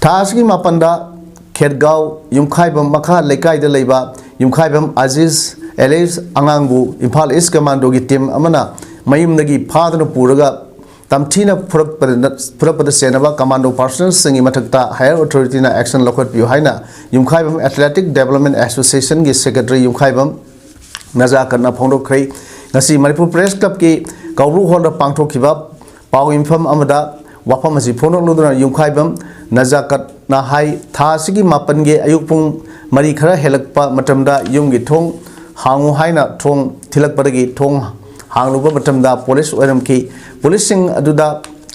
ꯊꯥ ꯑꯁꯤꯒꯤ ꯃꯥꯄꯟꯗ ꯈꯦꯠꯒꯥꯎ ꯌꯨꯝꯈꯥꯏꯕꯝ ꯃꯈꯥ ꯂꯩꯀꯥꯏꯗ ꯂꯩꯕ ꯌꯨꯝꯈꯥꯏꯕꯝ ꯑꯖꯤꯖ ꯑꯦꯂꯤꯁ ꯑꯉꯥꯡꯕꯨ ꯏꯝꯐꯥꯜ ꯏꯁ ꯀꯃꯥꯟꯗꯣꯒꯤ ꯇꯤꯝ ꯑꯃꯅ ꯃꯌꯨꯝꯗꯒꯤ ꯐꯥꯗꯨꯅ ꯄꯨꯔꯒ ꯇꯝꯊꯤꯅ ꯐꯨꯔꯛꯄꯗ, ꯐꯨꯔꯛꯄꯗ ꯆꯦꯟꯅꯕ ꯀꯃꯥꯟꯗꯣ ꯄꯥꯔꯁꯣꯅꯦꯜꯁꯤꯡꯒꯤ ꯃꯊꯛꯇ ꯍꯥꯌꯔ ꯑꯣꯊꯣꯔꯤꯇꯤꯅ ꯑꯦꯛꯁꯟ ꯂꯧꯈꯠꯄꯤꯌꯨ ꯍꯥꯏꯅ ꯌꯨꯝꯈꯥꯏꯕꯝ ꯑꯦꯊꯂꯦꯇꯤꯛ ꯗꯦꯕꯂꯞꯃꯦꯟ ꯑꯦꯁꯣꯁꯤꯌꯦꯁꯟꯒꯤ ꯁꯦꯀ꯭ꯔꯦꯇꯔꯤ ꯌꯨꯝꯈꯥꯏꯕꯝ ꯅꯖꯥꯀꯠꯅ ꯐꯣꯡꯗꯣꯛꯈ꯭ꯔꯦ꯫ ꯉꯁꯤ ꯃꯅꯤꯄꯨꯔ ꯄ꯭ꯔꯦꯁ ꯀ꯭ꯂꯕꯀꯤ ꯀꯧꯕ꯭ꯔꯨ ꯍꯣꯜꯗ ꯄꯥꯡꯊꯣꯛꯈꯤꯕ ꯄꯥꯎ ꯃꯤꯐꯝ ꯑꯃꯗ ꯋꯥꯐꯝ ꯑꯁꯤ ꯐꯣꯡꯗꯣꯛꯂꯗꯨꯅ ꯌꯨꯝꯈꯥꯏꯕꯝ ꯅꯖꯥꯀꯠꯅ ꯍꯥꯏ, ꯊꯥ ꯑꯁꯤꯒꯤ ꯃꯥꯄꯟꯒꯤ ꯑꯌꯨꯛ ꯄꯨꯡ ꯃꯔꯤ ꯈꯔ ꯍꯦꯜꯂꯛꯄ ꯃꯇꯝꯗ ꯌꯨꯝꯒꯤ ꯊꯣꯡ ꯍꯥꯡꯉꯨ ꯍꯥꯏꯅ ꯊꯣꯡ ꯊꯤꯜꯂꯛꯄꯗꯒꯤ ꯊꯣꯡ ꯍꯥꯡꯂꯨꯕ ꯃꯇꯝꯗ ꯄꯨꯂꯤꯁ ꯑꯣꯏꯔꯝꯈꯤ꯫ ꯄꯨꯂꯤꯁꯁꯤꯡ ꯑꯗꯨꯗ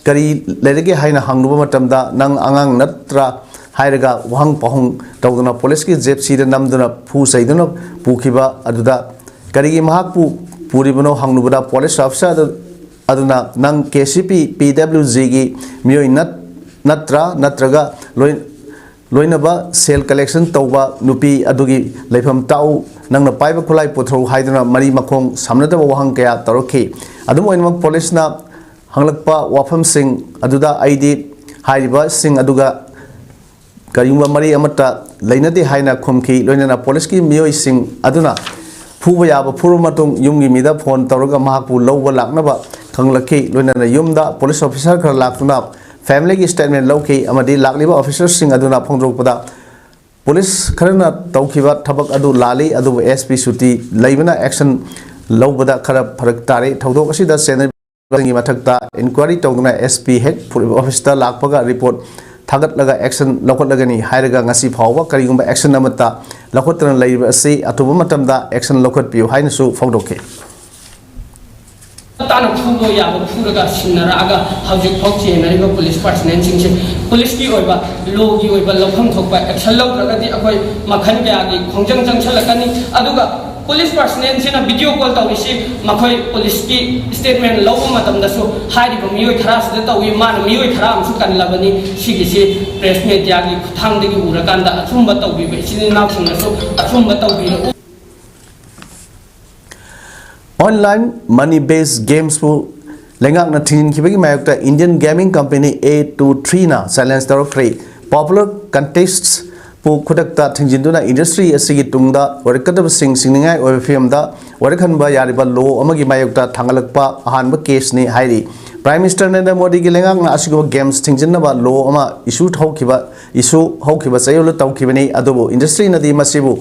ꯀꯔꯤ ꯂꯩꯔꯒꯦ ꯍꯥꯏꯅ ꯍꯪꯂꯨꯕ ꯃꯇꯝꯗ, "ꯅꯪ ꯑꯉꯥꯡ ꯅꯠꯇ꯭ꯔꯥ?" ꯍꯥꯏꯔꯒ ꯋꯥꯍꯪ ꯄꯥꯎꯍꯪ ꯇꯧꯗꯨꯅ ꯄꯨꯂꯤꯁꯀꯤ ꯖꯦꯞꯁꯤꯗ ꯅꯝꯗꯨꯅ ꯐꯨ ꯆꯩꯗꯨꯅ ꯄꯨꯈꯤꯕ ꯑꯗꯨꯗ ꯀꯔꯤꯒꯤ ꯃꯍꯥꯛꯄꯨ ꯄꯨꯔꯤꯕꯅꯣ ꯍꯪꯂꯨꯕꯗ ꯄꯨꯂꯤꯁ ꯑꯣꯐꯤꯁꯥꯔ ꯑꯗꯨ ꯑꯗꯨꯅ, "ꯅꯪ ꯀꯦ ꯁꯤ ꯄꯤ ꯄꯤ ꯗꯕ꯭ꯂꯤꯎ ꯖꯤꯒꯤ ꯃꯤꯑꯣꯏ ꯅꯠ-, ꯅꯠꯇ꯭ꯔꯥ? ꯅꯠꯇ꯭ꯔꯒ ꯂꯣꯏ-, ꯂꯣꯏꯅꯕ ꯁꯦꯜ ꯀꯂꯦꯛꯁꯟ ꯇꯧꯕ ꯅꯨꯄꯤ ꯑꯗꯨꯒꯤ ꯂꯩꯐꯝ ꯇꯥꯛꯎ, ꯅꯪꯅ ꯄꯥꯏꯕ ꯈꯨꯠꯂꯥꯏ ꯄꯨꯊꯣꯔꯛꯎ" ꯍꯥꯏꯗꯨꯅ ꯃꯔꯤ ꯃꯈꯣꯡ ꯁꯝꯅꯗꯕ ꯋꯥꯍꯪ ꯀꯌꯥ ꯇꯧꯔꯛꯈꯤ꯫ ꯑꯗꯨꯝ ꯑꯣꯏꯅꯃꯛ, ꯄꯨꯂꯤꯁꯅ ꯍꯪꯂꯛꯄ ꯋꯥꯐꯝꯁꯤꯡ ꯑꯗꯨꯗ ꯑꯩꯗꯤ ꯍꯥꯏꯔꯤꯕꯁꯤꯡ ꯑꯗꯨꯒ ꯀꯔꯤꯒꯨꯝꯕ ꯃꯔꯤ ꯑꯃꯠꯇ ꯂꯩꯅꯗꯦ ꯍꯥꯏꯅ ꯈꯨꯝꯈꯤ꯫ ꯂꯣꯏꯅꯅ ꯄꯨꯂꯤꯁꯀꯤ ꯃꯤꯑꯣꯏꯁꯤꯡ ꯑꯗꯨꯅ ꯐꯨꯕ ꯌꯥꯕ ꯐꯨꯔꯕ ꯃꯇꯨꯡ ꯌꯨꯝꯒꯤ ꯃꯤꯗ ꯐꯣꯟ ꯇꯧꯔꯒ ꯃꯍꯥꯛꯄꯨ ꯂꯧꯕ ꯂꯥꯛꯅꯕ ꯈꯪꯂꯛꯈꯤ꯫ ꯂꯣꯏꯅꯅ ꯌꯨꯝꯗ ꯄꯨꯂꯤꯁ ꯑꯣꯐꯤꯁꯥꯔ ꯈꯔ ꯂꯥꯛꯇꯨꯅ ꯐꯦꯃꯤꯂꯤꯒꯤ ꯁ꯭ꯇꯦꯠꯃꯦꯟ ꯂꯧꯈꯤ ꯑꯃꯗꯤ ꯂꯥꯛꯂꯤꯕ ꯑꯣꯐꯤꯁꯔꯁꯤꯡ ꯑꯗꯨꯅ ꯐꯣꯡꯗꯣꯔꯛꯄꯗ ꯄꯨꯂꯤꯁ ꯈꯔꯅ ꯇꯧꯈꯤꯕ ꯊꯕꯛ ꯑꯗꯨ ꯂꯥꯜꯂꯤ, ꯑꯗꯨꯕꯨ ꯑꯦꯁ ꯄꯤ ꯁꯨꯇꯤ ꯂꯩꯕꯅ ꯑꯦꯛꯁꯟ ꯂꯧꯕꯗ ꯈꯔ ꯐꯔꯛ ꯇꯥꯔꯦ꯫ ꯊꯧꯗꯣꯛ ꯑꯁꯤꯗ ꯆꯦꯟꯅꯔꯤꯕꯁꯤꯡꯒꯤ ꯃꯊꯛꯇ ꯏꯟꯀ꯭ꯋꯥꯏꯔꯤ ꯇꯧꯗꯨꯅ ꯑꯦꯁ ꯄꯤ ꯍꯦꯛ ꯑꯣꯐꯤꯁꯇ ꯂꯥꯛꯄꯒ ꯔꯤꯄꯣꯔꯠ ꯊꯥꯒꯠꯂꯒ ꯑꯦꯛꯁꯟ ꯂꯧꯈꯠꯂꯒꯅꯤ ꯍꯥꯏꯔꯒ ꯉꯁꯤ ꯐꯥꯎꯕ ꯀꯔꯤꯒꯨꯝꯕ ꯑꯦꯛꯁꯟ ꯑꯃꯠꯇ ꯂꯧꯈꯠꯇꯅ ꯂꯩꯔꯤꯕ ꯑꯁꯤ ꯑꯊꯨꯕ ꯃꯇꯝꯗ ꯑꯦꯛꯁꯟ ꯂꯧꯈꯠꯄꯤꯌꯨ ꯍꯥꯏꯅꯁꯨ ꯐꯣꯡꯗꯣꯛꯈꯤ꯫ ꯇꯥꯅ ꯐꯨꯕ ꯌꯥꯕ ꯐꯨꯔꯒ ꯁꯤꯟꯅꯔꯛꯑꯒ ꯍꯧꯖꯤꯛꯐꯥꯎ ꯆꯦꯟꯅꯔꯤꯕ ꯄꯨꯂꯤꯁ ꯄꯥꯔꯁꯅꯦꯜꯁꯤꯡꯁꯦ ꯄꯨꯂꯤꯁꯀꯤ ꯑꯣꯏꯕ ꯂꯣꯒꯤ ꯑꯣꯏꯕ ꯂꯧꯐꯝ ꯊꯣꯛꯄ ꯑꯦꯛꯁꯟ ꯂꯧꯗ꯭ꯔꯒꯗꯤ ꯑꯩꯈꯣꯏ ꯃꯈꯜ ꯀꯌꯥꯒꯤ ꯈꯣꯡꯖꯪ ꯆꯪꯁꯤꯜꯂꯛꯀꯅꯤ꯫ ꯑꯗꯨꯒ ꯄꯨꯂꯤꯁ ꯄꯥꯔꯁꯅꯦꯜꯁꯤꯅ ꯚꯤꯗꯤꯑꯣ ꯀꯣꯜ ꯇꯧꯔꯤꯁꯤ ꯃꯈꯣꯏ ꯄꯨꯂꯤꯁꯀꯤ ꯁ꯭ꯇꯦꯠꯃꯦꯟ ꯂꯧꯕ ꯃꯇꯝꯗꯁꯨ ꯍꯥꯏꯔꯤꯕ ꯃꯤꯑꯣꯏ ꯈꯔ ꯑꯁꯤꯗ ꯇꯧꯏ, ꯃꯥꯅ ꯃꯤꯑꯣꯏ ꯈꯔ ꯑꯃꯁꯨ ꯀꯜꯂꯕꯅꯤ꯫ ꯁꯤꯒꯤꯁꯤ ꯄ꯭ꯔꯦꯁ ꯃꯦꯗꯤꯌꯥꯒꯤ ꯈꯨꯠꯊꯥꯡꯗꯒꯤ ꯎꯔꯀꯥꯟꯗ ꯑꯆꯨꯝꯕ ꯇꯧꯕꯤꯕ ꯏꯆꯤꯜ ꯏꯅꯥꯎꯁꯤꯡꯅꯁꯨ ꯑꯆꯨꯝꯕ ꯇꯧꯕꯤꯔꯛꯎ꯫ ꯑꯣꯟꯂꯥꯏꯟ ꯃꯅꯤ ꯕꯦꯁ ꯒꯦꯝꯁꯄꯨ ꯂꯩꯉꯥꯛꯅ ꯊꯤꯡꯖꯤꯟꯈꯤꯕꯒꯤ ꯃꯥꯌꯣꯛꯇ ꯏꯟꯗꯤꯌꯟ ꯒꯦꯃꯤꯡ ꯀꯝꯄꯦꯅꯤ ꯑꯦ ꯇꯨ ꯊ꯭ꯔꯤꯅ ꯆꯦꯂꯦꯟꯖ ꯇꯧꯔꯛꯈ꯭ꯔꯦ꯫ ꯄꯣꯄꯨꯂꯔ ꯀꯟꯇꯦꯁꯄꯨ ꯈꯨꯗꯛꯇ ꯊꯤꯡꯖꯤꯟꯗꯨꯅ ꯏꯟꯗꯁꯇ꯭ꯔꯤ ꯑꯁꯤꯒꯤ ꯇꯨꯡꯗ ꯑꯣꯏꯔꯛꯀꯗꯕꯁꯤꯡ ꯁꯤꯡꯅꯤꯡꯉꯥꯏ ꯑꯣꯏꯕ ꯐꯤꯕꯝꯗ ꯑꯣꯏꯔꯛꯍꯟꯕ ꯌꯥꯔꯤꯕ ꯂꯣ ꯑꯃꯒꯤ ꯃꯥꯌꯣꯛꯇ ꯊꯥꯡꯒꯠꯂꯛꯄ ꯑꯍꯥꯟꯕ ꯀꯦꯁꯅꯤ ꯍꯥꯏꯔꯤ꯫ ꯄ꯭ꯔꯥꯏꯝ ꯃꯤꯅꯤꯁꯇꯔ ꯅꯔꯦꯟꯗ꯭ꯔ ꯃꯣꯗꯤꯒꯤ ꯂꯩꯉꯥꯛꯅ ꯑꯁꯤꯒꯨꯝꯕ ꯒꯦꯝꯁ ꯊꯤꯡꯖꯤꯟꯅꯕ ꯂꯣ ꯑꯃ ꯏꯁꯨ ꯍꯧꯈꯤꯕ ꯏꯁꯨ ꯍꯧꯈꯤꯕ ꯆꯌꯣꯜꯗ ꯇꯧꯈꯤꯕꯅꯤ, ꯑꯗꯨꯕꯨ ꯏꯟꯗꯁꯇ꯭ꯔꯤꯅꯗꯤ ꯃꯁꯤꯕꯨ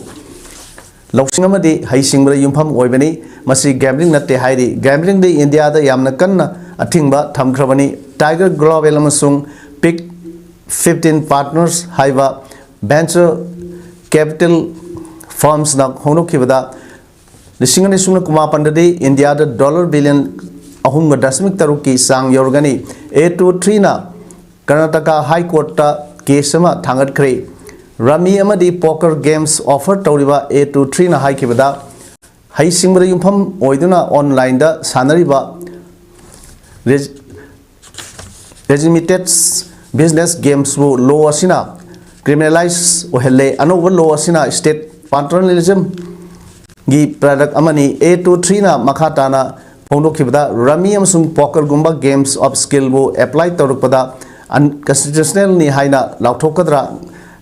ꯂꯧꯁꯤꯡ ꯑꯃꯗꯤ ꯍꯩꯁꯤꯡꯕꯗ ꯌꯨꯝꯐꯝ ꯑꯣꯏꯕꯅꯤ꯫ ꯃꯁꯤ ꯒꯦꯝꯕ꯭ꯂꯤꯡ ꯅꯠꯇꯦ ꯍꯥꯏꯔꯤ꯫ ꯒꯦꯝꯕ꯭ꯂꯤꯡꯗꯤ ꯏꯟꯗꯤꯌꯥꯗ ꯌꯥꯝꯅ ꯀꯟꯅ ꯑꯊꯤꯡꯕ ꯊꯝꯈ꯭ꯔꯕꯅꯤ꯫ ꯇꯥꯏꯒꯔ ꯒ꯭ꯂꯣꯕꯦꯜ ꯑꯃꯁꯨꯡ ꯄꯤꯛ ꯐꯤꯐꯇꯤꯟ ꯄꯥꯔꯠꯅꯔꯁ ꯍꯥꯏꯕ ꯚꯦꯟꯆꯔ ꯀꯦꯄꯤꯇꯦꯜ ꯐꯥꯔꯝꯁꯅ ꯐꯣꯡꯗꯣꯛꯈꯤꯕꯗ, ꯂꯤꯁꯤꯡ ꯑꯅꯤ ꯁꯨꯞꯅ ꯀꯨꯟꯃꯥꯄꯟꯗꯗꯤ ꯏꯟꯗꯤꯌꯥꯗ ꯗꯣꯂꯔ ꯕꯤꯂꯤꯌꯟ ꯑꯍꯨꯝꯒ ꯗꯁꯃꯤꯛ ꯇꯔꯨꯛꯀꯤ ꯆꯥꯡ ꯌꯧꯔꯒꯅꯤ꯫ ꯑꯦ ꯇꯨ ꯊ꯭ꯔꯤꯅ ꯀꯔꯅꯥꯇꯀꯥ ꯍꯥꯏ ꯀꯣꯔꯠꯇ ꯀꯦꯁ ꯑꯃ ꯊꯥꯡꯒꯠꯈ꯭ꯔꯦ꯫ ꯔꯝꯃꯤ ꯑꯃꯗꯤ ꯄꯣꯀꯔ ꯒꯦꯝꯁ ꯑꯣꯐꯔ ꯇꯧꯔꯤꯕ ꯑꯦ ꯇꯨ ꯊ꯭ꯔꯤꯅ ꯍꯥꯏꯈꯤꯕꯗ, ꯍꯩꯁꯤꯡꯕꯗ ꯌꯨꯝꯐꯝ ꯑꯣꯏꯗꯨꯅ ꯑꯣꯟꯂꯥꯏꯟꯗ ꯁꯥꯟꯅꯔꯤꯕ ꯔꯦꯖ-, ꯔꯦꯖꯤꯃꯤꯇꯦꯠꯁ ꯕꯤꯖꯤꯅꯦꯁ ꯒꯦꯝꯁꯕꯨ ꯂꯣ ꯑꯁꯤꯅ ꯀ꯭ꯔꯤꯃꯤꯅꯦꯂꯥꯏꯖ ꯑꯣꯏꯍꯜꯂꯦ꯫ ꯑꯅꯧꯕ ꯂꯣ ꯑꯁꯤꯅ ꯁ꯭ꯇꯦꯠ ꯄꯥꯇꯔꯅꯦꯂꯤꯖꯝꯒꯤ ꯄ꯭ꯔꯗꯛ ꯑꯃꯅꯤ꯫ ꯑꯦ ꯇꯨ ꯊ꯭ꯔꯤꯅ ꯃꯈꯥ ꯇꯥꯅ ꯐꯣꯡꯗꯣꯛꯈꯤꯕꯗ, ꯔꯝꯃꯤ ꯑꯃꯁꯨꯡ ꯄꯣꯀꯔꯒꯨꯝꯕ ꯒꯦꯝꯁ ꯑꯣꯐ ꯁ꯭ꯀꯤꯜꯕꯨ ꯑꯦꯄ꯭ꯂꯥꯏ ꯇꯧꯔꯛꯄꯗ ꯑꯟꯀꯟꯁꯇꯤꯇ꯭ꯌꯨꯁꯅꯦꯜꯅꯤ ꯍꯥꯏꯅ ꯂꯥꯎꯊꯣꯛꯀꯗ꯭ꯔꯥ?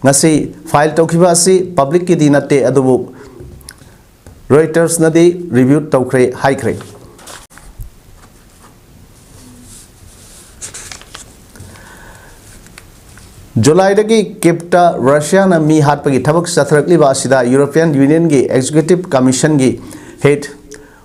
ꯉꯁꯤ ꯐꯥꯏꯜ ꯇꯧꯈꯤꯕ ꯑꯁꯤ ꯄꯕ꯭ꯂꯤꯛꯀꯤꯗꯤ ꯅꯠꯇꯦ, ꯑꯗꯨꯕꯨ ꯔꯣꯏꯇꯔꯁꯅꯗꯤ ꯔꯤꯚ꯭ꯌꯨ ꯇꯧꯈ꯭ꯔꯦ ꯍꯥꯏꯈ꯭ꯔꯦ꯫ ꯖꯨꯂꯥꯏꯗꯒꯤ ꯀꯤꯞꯇ ꯔꯁꯤꯌꯥꯅ ꯃꯤ ꯍꯥꯠꯄꯒꯤ ꯊꯕꯛ ꯆꯠꯊꯔꯛꯂꯤꯕ ꯑꯁꯤꯗ ꯌꯨꯔꯣꯄꯤꯌꯟ ꯌꯨꯅꯤꯌꯟꯒꯤ ꯑꯦꯛꯖꯤꯀ꯭ꯌꯨꯇꯤꯚ ꯀꯃꯤꯁꯟꯒꯤ ꯍꯦꯗ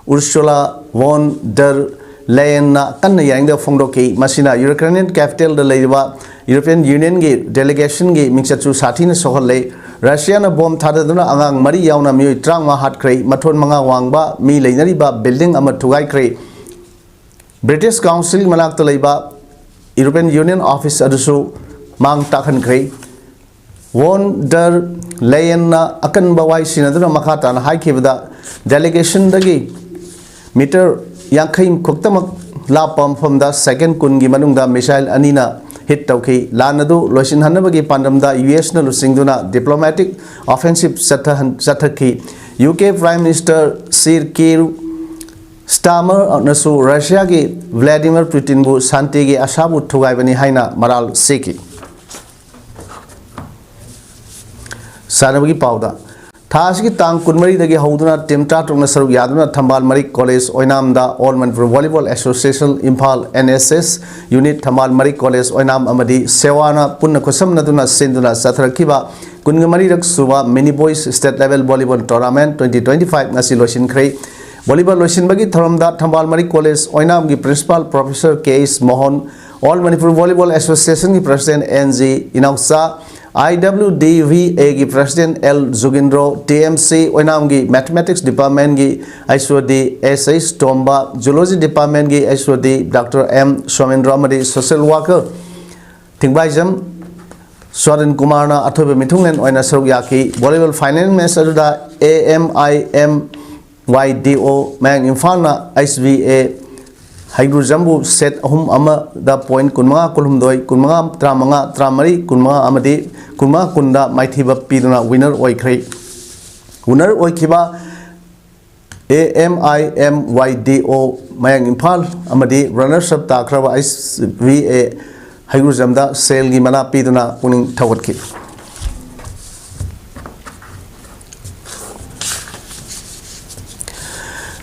ꯎꯔꯁꯨꯂꯥ ꯚꯣꯟ ꯗꯔ ꯂꯦꯌꯟꯅ ꯀꯟꯅ ꯌꯥꯅꯤꯡꯗꯕ ꯐꯣꯡꯗꯣꯛꯈꯤ꯫ ꯃꯁꯤꯅ ꯌꯨꯀ꯭ꯔꯦꯅꯤꯌꯟ ꯀꯦꯄꯤꯇꯦꯜꯗ ꯂꯩꯔꯤꯕ ꯌꯨꯔꯣꯄꯤꯌꯟ ꯌꯨꯅꯤꯌꯟꯒꯤ ꯗꯦꯂꯤꯒꯦꯁꯟꯒꯤ ꯃꯤꯡꯆꯠꯁꯨ ꯁꯥꯊꯤꯅ ꯁꯣꯛꯍꯜꯂꯦ꯫ ꯔꯁꯤꯌꯥꯅ ꯕꯣꯝ ꯊꯥꯗꯗꯨꯅ ꯑꯉꯥꯡ ꯃꯔꯤ ꯌꯥꯎꯅ ꯃꯤꯑꯣꯏ ꯇꯔꯥꯃꯉꯥ ꯍꯥꯠꯈ꯭ꯔꯦ꯫ ꯃꯊꯣꯟ ꯃꯉꯥ ꯋꯥꯡꯕ ꯃꯤ ꯂꯩꯅꯔꯤꯕ ꯕꯤꯜꯗꯤꯡ ꯑꯃ ꯊꯨꯒꯥꯏꯈ꯭ꯔꯦ꯫ ꯕ꯭ꯔꯤꯇꯤꯁ ꯀꯥꯎꯟꯁꯤꯜ ꯃꯅꯥꯛꯇ ꯂꯩꯕ ꯌꯨꯔꯣꯄꯤꯌꯟ ꯌꯨꯅꯤꯌꯟ ꯑꯣꯐꯤꯁ ꯑꯗꯨꯁꯨ ꯃꯥꯡ ꯇꯥꯛꯍꯟꯈ꯭ꯔꯦ꯫ ꯋꯣꯟ ꯗꯔ ꯂꯦꯌꯟꯅ ꯑꯀꯟꯕ ꯋꯥꯍꯩ ꯁꯤꯖꯤꯟꯅꯗꯨꯅ ꯃꯈꯥ ꯇꯥꯅ ꯍꯥꯏꯈꯤꯕꯗ, ꯗꯦꯂꯤꯒꯦꯁꯟꯗꯒꯤ ꯃꯤꯇꯔ ꯌꯥꯡꯈꯩ ꯈꯛꯇꯃꯛ ꯂꯥꯞꯄ ꯃꯐꯝꯗ ꯁꯦꯀꯦꯟ ꯀꯨꯟꯒꯤ ꯃꯅꯨꯡꯗ ꯃꯤꯁꯥꯏꯜ ꯑꯅꯤꯅ ꯍꯤꯠ ꯇꯧꯈꯤ꯫ ꯂꯥꯟ ꯑꯗꯨ ꯂꯣꯏꯁꯤꯟꯍꯟꯅꯕꯒꯤ ꯄꯥꯟꯗꯝꯗ ꯌꯨ ꯑꯦꯁꯅ ꯂꯨꯆꯤꯡꯗꯨꯅ ꯗꯤꯄ꯭ꯂꯣꯃꯦꯇꯤꯛ ꯑꯣꯐꯦꯟꯁꯤꯞ ꯆꯠꯊꯍꯟ-, ꯆꯠꯊꯈꯤ꯫ U K prime minister sir Keir ꯁ꯭ꯇꯥꯃꯔꯅꯁꯨ ꯔꯁꯤꯌꯥꯒꯤ ꯚ꯭ꯂꯥꯗꯤꯃꯤꯔ ꯄꯨꯇꯤꯟꯕꯨ ꯁꯥꯟꯇꯤꯒꯤ ꯑꯁꯥꯕꯨ ꯊꯨꯒꯥꯏꯕꯅꯤ ꯍꯥꯏꯅ ꯃꯔꯥꯜ ꯁꯤꯈꯤ꯫ ꯁꯥꯟꯅꯕꯒꯤ ꯄꯥꯎꯗ, ꯊꯥ ꯑꯁꯤꯒꯤ ꯇꯥꯡ ꯀꯨꯟꯃꯔꯤꯗꯒꯤ ꯍꯧꯗꯨꯅ ꯇꯤꯝ ꯇꯔꯥꯇꯔꯨꯛꯅ ꯁꯔꯨꯛ ꯌꯥꯗꯨꯅ ꯊꯝꯕꯥꯜ Marik college ꯑꯣꯏꯅꯥꯝꯗ All Manipur Volleyball Association Imphal, N S S unit, ꯊꯝꯕꯥꯜ ꯃꯔꯤꯛ ꯀꯣꯂꯦꯖ ꯑꯣꯏꯅꯥꯝ ꯑꯃꯗꯤ ꯁꯦꯋꯥꯅ ꯄꯨꯟꯅ ꯈꯨꯠꯁꯝꯅꯗꯨꯅ ꯁꯤꯟꯗꯨꯅ ꯆꯠꯊꯔꯛꯈꯤꯕ ꯀꯨꯟꯒ ꯃꯔꯤꯔꯛ ꯁꯨꯕ Mini Boys State Level Volleyball Tournament twenty twenty-five ꯉꯁꯤ ꯂꯣꯏꯁꯤꯟꯈ꯭ꯔꯦ꯫ ꯚꯣꯂꯤꯕꯣꯜ ꯂꯣꯏꯁꯤꯟꯕꯒꯤ ꯊꯧꯔꯝꯗ ꯊꯝꯕꯥꯜ ꯃꯔꯤꯛ ꯀꯣꯂꯦꯖ ꯑꯣꯏꯅꯥꯝꯒꯤ principal professor K S Mohan, All Manipur Volleyball Association ꯒꯤ president N G Inaocha, I W D V ꯑꯦꯒꯤ president L Jugindro, T M C ꯑꯣꯏꯅꯥꯝꯒꯤ ꯃꯦꯊꯃꯦꯇꯤꯛꯁ ꯗꯤꯄꯥꯔꯠꯃꯦꯟꯒꯤ H O D S H Tomba, zoology ꯗꯤꯄꯥꯔꯠꯃꯦꯟꯒꯤ H O D doctor M Somendro ꯑꯃꯗꯤ ꯁꯣꯁꯤꯌꯦꯜ ꯋꯥꯔꯀꯔ ꯊꯤꯡꯕꯥꯏꯖꯝ ꯁ꯭ꯋꯥꯗꯤꯟ ꯀꯨꯃꯥꯔꯅ ꯑꯊꯣꯏꯕ ꯃꯤꯊꯨꯡꯂꯦꯟ ꯑꯣꯏꯅ ꯁꯔꯨꯛ ꯌꯥꯈꯤ꯫ ꯚꯣꯂꯤꯕꯣꯜ ꯐꯥꯏꯅꯦꯜ ꯃꯦꯆ ꯑꯗꯨꯗ ꯑꯦ ꯑꯦꯝ ꯑꯥꯏ ꯑꯦꯝ ꯋꯥꯏ ꯗꯤ ꯑꯣ ꯃꯌꯥꯡ ꯏꯝꯐꯥꯜꯅ ꯑꯩꯆ ꯕꯤ ꯑꯦ ꯍꯩꯒ꯭ꯔꯨꯖꯝꯕꯨ ꯁꯦꯠ ꯑꯍꯨꯝ ꯑꯃꯗ ꯄꯣꯏꯟꯠ ꯀꯨꯟꯃꯉꯥ ꯀꯨꯟꯍꯨꯝꯗꯣꯏ, ꯀꯨꯟꯃꯉꯥ ꯇꯔꯥꯃꯉꯥ, ꯇꯔꯥꯃꯔꯤ ꯀꯨꯟꯃꯉꯥ ꯑꯃꯗꯤ ꯀꯨꯟꯃꯉꯥ ꯀꯨꯟꯗ ꯃꯥꯏꯊꯤꯕ ꯄꯤꯗꯨꯅ ꯋꯤꯟꯅꯔ ꯑꯣꯏꯈ꯭ꯔꯦ꯫ ꯋꯤꯟꯅꯔ ꯑꯣꯏꯈꯤꯕ ꯑꯦ ꯑꯦꯝ ꯑꯥꯏ ꯑꯦꯝ ꯋꯥꯏ ꯗꯤ ꯑꯣ ꯃꯌꯥꯡ ꯏꯝꯐꯥꯜ ꯑꯃꯗꯤ ꯔꯟꯅꯔꯁ ꯑꯞ ꯇꯥꯈ꯭ꯔꯕ ꯑꯩꯆ ꯕꯤ ꯑꯦ ꯍꯩꯒ꯭ꯔꯨꯖꯝꯗ ꯁꯦꯜꯒꯤ ꯃꯅꯥ ꯄꯤꯗꯨꯅ ꯄꯨꯛꯅꯤꯡ ꯊꯧꯒꯠꯈꯤ꯫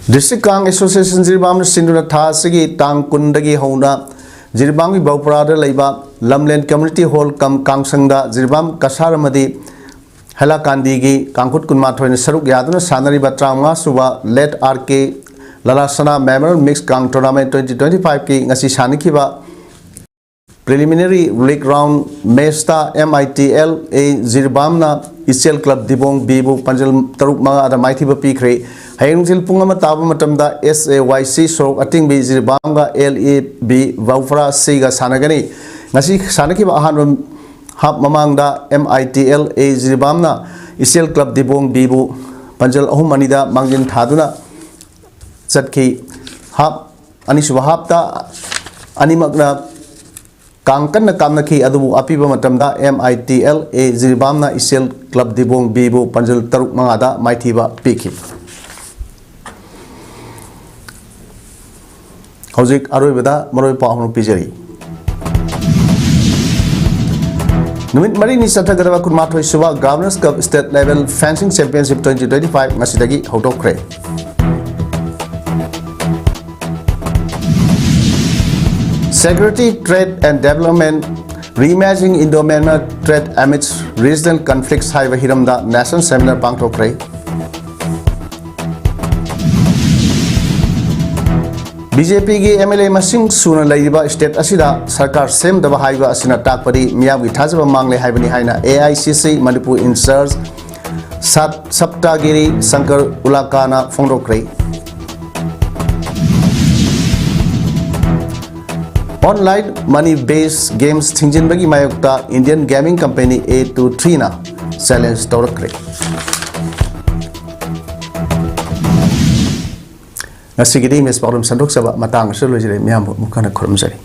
ꯗꯤꯁꯇ꯭ꯔꯤꯛ ꯀꯥꯡ ꯑꯦꯁꯣꯁꯤꯌꯦꯁꯟ ꯖꯤꯔꯤꯕꯥꯝꯅ ꯁꯤꯟꯗꯨꯅ ꯊꯥ ꯑꯁꯤꯒꯤ ꯇꯥꯡ ꯀꯨꯟꯗꯒꯤ ꯍꯧꯅ ꯖꯤꯔꯤꯕꯥꯝꯒꯤ ꯕꯧꯄ꯭ꯔꯥꯗ ꯂꯩꯕ ꯂꯝꯂꯦꯟ ꯀꯝꯃ꯭ꯌꯨꯅꯤꯇꯤ ꯍꯣꯜ ꯀꯝ ꯀꯥꯡꯁꯪꯗ ꯖꯤꯔꯤꯕꯥꯝ ꯀꯁꯥꯔ ꯑꯃꯗꯤ ꯍꯩꯂꯥꯀꯥꯟꯗꯤꯒꯤ ꯀꯥꯡꯈꯨꯠ ꯀꯨꯟꯃꯥꯊꯣꯏꯅ ꯁꯔꯨꯛ ꯌꯥꯗꯨꯅ ꯁꯥꯟꯅꯔꯤꯕ ꯇꯔꯥꯃꯉꯥ ꯁꯨꯕ ꯂꯦꯠ ꯑꯥꯔ ꯀꯦ ꯂꯂꯥꯁꯅꯥ ꯃꯦꯃꯣꯔꯤꯌꯦꯜ ꯃꯤꯛꯁ ꯀꯥꯡ ꯇꯣꯔꯅꯥꯃꯦꯟ twenty twenty five ꯀꯤ ꯉꯁꯤ ꯁꯥꯟꯅꯈꯤꯕ preliminary league round match ꯇ M I T L A ꯖꯤꯔꯤꯕꯥꯝꯅ ꯏꯆꯦꯜ ꯀ꯭ꯂꯕ ꯗꯤꯕꯣꯡ B ꯕꯨ ꯄꯥꯟꯖꯜ ꯇꯔꯨꯛ ꯃꯉꯥꯗ ꯃꯥꯏꯊꯤꯕ ꯄꯤꯈ꯭ꯔꯦ꯫ ꯍꯌꯦꯡ ꯅꯨꯡꯊꯤꯜ ꯄꯨꯡ ꯑꯃ ꯇꯥꯕ ꯃꯇꯝꯗ S A Y C ꯁꯣꯔꯣꯛ ꯑꯇꯤꯡꯕꯤ ꯖꯤꯔꯤꯕꯥꯝꯒ L A B ꯕꯧꯐ꯭ꯔꯥ C ꯒ ꯁꯥꯟꯅꯒꯅꯤ꯫ ꯉꯁꯤ ꯁꯥꯟꯅꯈꯤꯕ ꯑꯍꯥꯟꯕ ꯍꯥꯞ ꯃꯃꯥꯡꯗ M I T L A ꯖꯤꯔꯤꯕꯥꯝꯅ ꯏꯆꯦꯜ ꯀ꯭ꯂꯕ ꯗꯤꯕꯣꯡ B ꯕꯨ ꯄꯥꯟꯖꯜ ꯑꯍꯨꯝ ꯑꯅꯤꯗ ꯃꯥꯡꯖꯤꯟ ꯊꯥꯗꯨꯅ ꯆꯠꯈꯤ꯫ ꯍꯥꯞ ꯑꯅꯤꯁꯨꯕ ꯍꯥꯞꯇ ꯑꯅꯤꯃꯛꯅ ꯀꯥꯡ ꯀꯟꯅ ꯀꯥꯝꯅꯈꯤ, ꯑꯗꯨꯕꯨ ꯑꯄꯤꯕ ꯃꯇꯝꯗ M I T L A ꯖꯤꯔꯤꯕꯥꯝꯅ ꯏꯆꯦꯜ ꯀ꯭ꯂꯕ ꯗꯤꯕꯣꯡ B ꯕꯨ ꯄꯥꯟꯖꯜ ꯇꯔꯨꯛ ꯃꯉꯥꯗ ꯃꯥꯏꯊꯤꯕ ꯄꯤꯈꯤ꯫ ꯍꯧꯖꯤꯛ ꯑꯔꯣꯏꯕꯗ ꯃꯔꯨꯑꯣꯏꯕ ꯄꯥꯎ ꯑꯃ ꯄꯤꯖꯔꯤ꯫ ꯅꯨꯃꯤꯠ ꯃꯔꯤꯅꯤ ꯆꯠꯊꯒꯗꯕ ꯀꯨꯟꯃꯥꯊꯣꯏ ꯁꯨꯕ Governors Cup State Level Fencing Championship twenty twenty five ꯉꯁꯤꯗꯒꯤ ꯍꯧꯗꯣꯛꯈ꯭ꯔꯦ꯫ Secretary Trade and Development, Reimagining Indo-Myanmar Trade Amidst Regional Conflicts ꯍꯥꯏꯕ ꯍꯤꯔꯝꯗ national seminar ꯄꯥꯡꯊꯣꯛꯈ꯭ꯔꯦ꯫ B J P ꯒꯤ M L A ꯃꯁꯤꯡ ꯁꯨꯅ ꯂꯩꯔꯤꯕ state ꯑꯁꯤꯗ ꯁꯔꯀꯥꯔ ꯁꯦꯝꯗꯕ ꯍꯥꯏꯕ ꯑꯁꯤꯅ ꯇꯥꯛꯄꯗꯤ ꯃꯤꯌꯥꯝꯒꯤ ꯊꯥꯖꯕ ꯃꯥꯡꯂꯦ ꯍꯥꯏꯕꯅꯤ ꯍꯥꯏꯅ A I C C Manipur in-charge sub-, Saptagiri Shankar ꯎꯂꯥꯀꯥꯅ ꯐꯣꯡꯗꯣꯛꯈ꯭ꯔꯦ꯫ Online money based games ꯊꯤꯡꯖꯤꯟꯕꯒꯤ ꯃꯥꯌꯣꯛꯇ Indian gaming company A two three ꯅ challenge ꯇꯧꯔꯛꯈ꯭ꯔꯦ꯫ ꯉꯁꯤꯒꯤꯗꯤ ꯃꯤꯁ ꯄꯥꯎꯗꯝ ꯁꯟꯗꯣꯛꯆꯕ ꯃꯇꯥꯡ ꯑꯁꯤꯗ ꯂꯣꯏꯖꯔꯦ꯫ ꯃꯤꯌꯥꯝꯕꯨ ꯑꯃꯨꯛ ꯍꯟꯅ ꯈꯨꯔꯨꯝꯖꯔꯤ꯫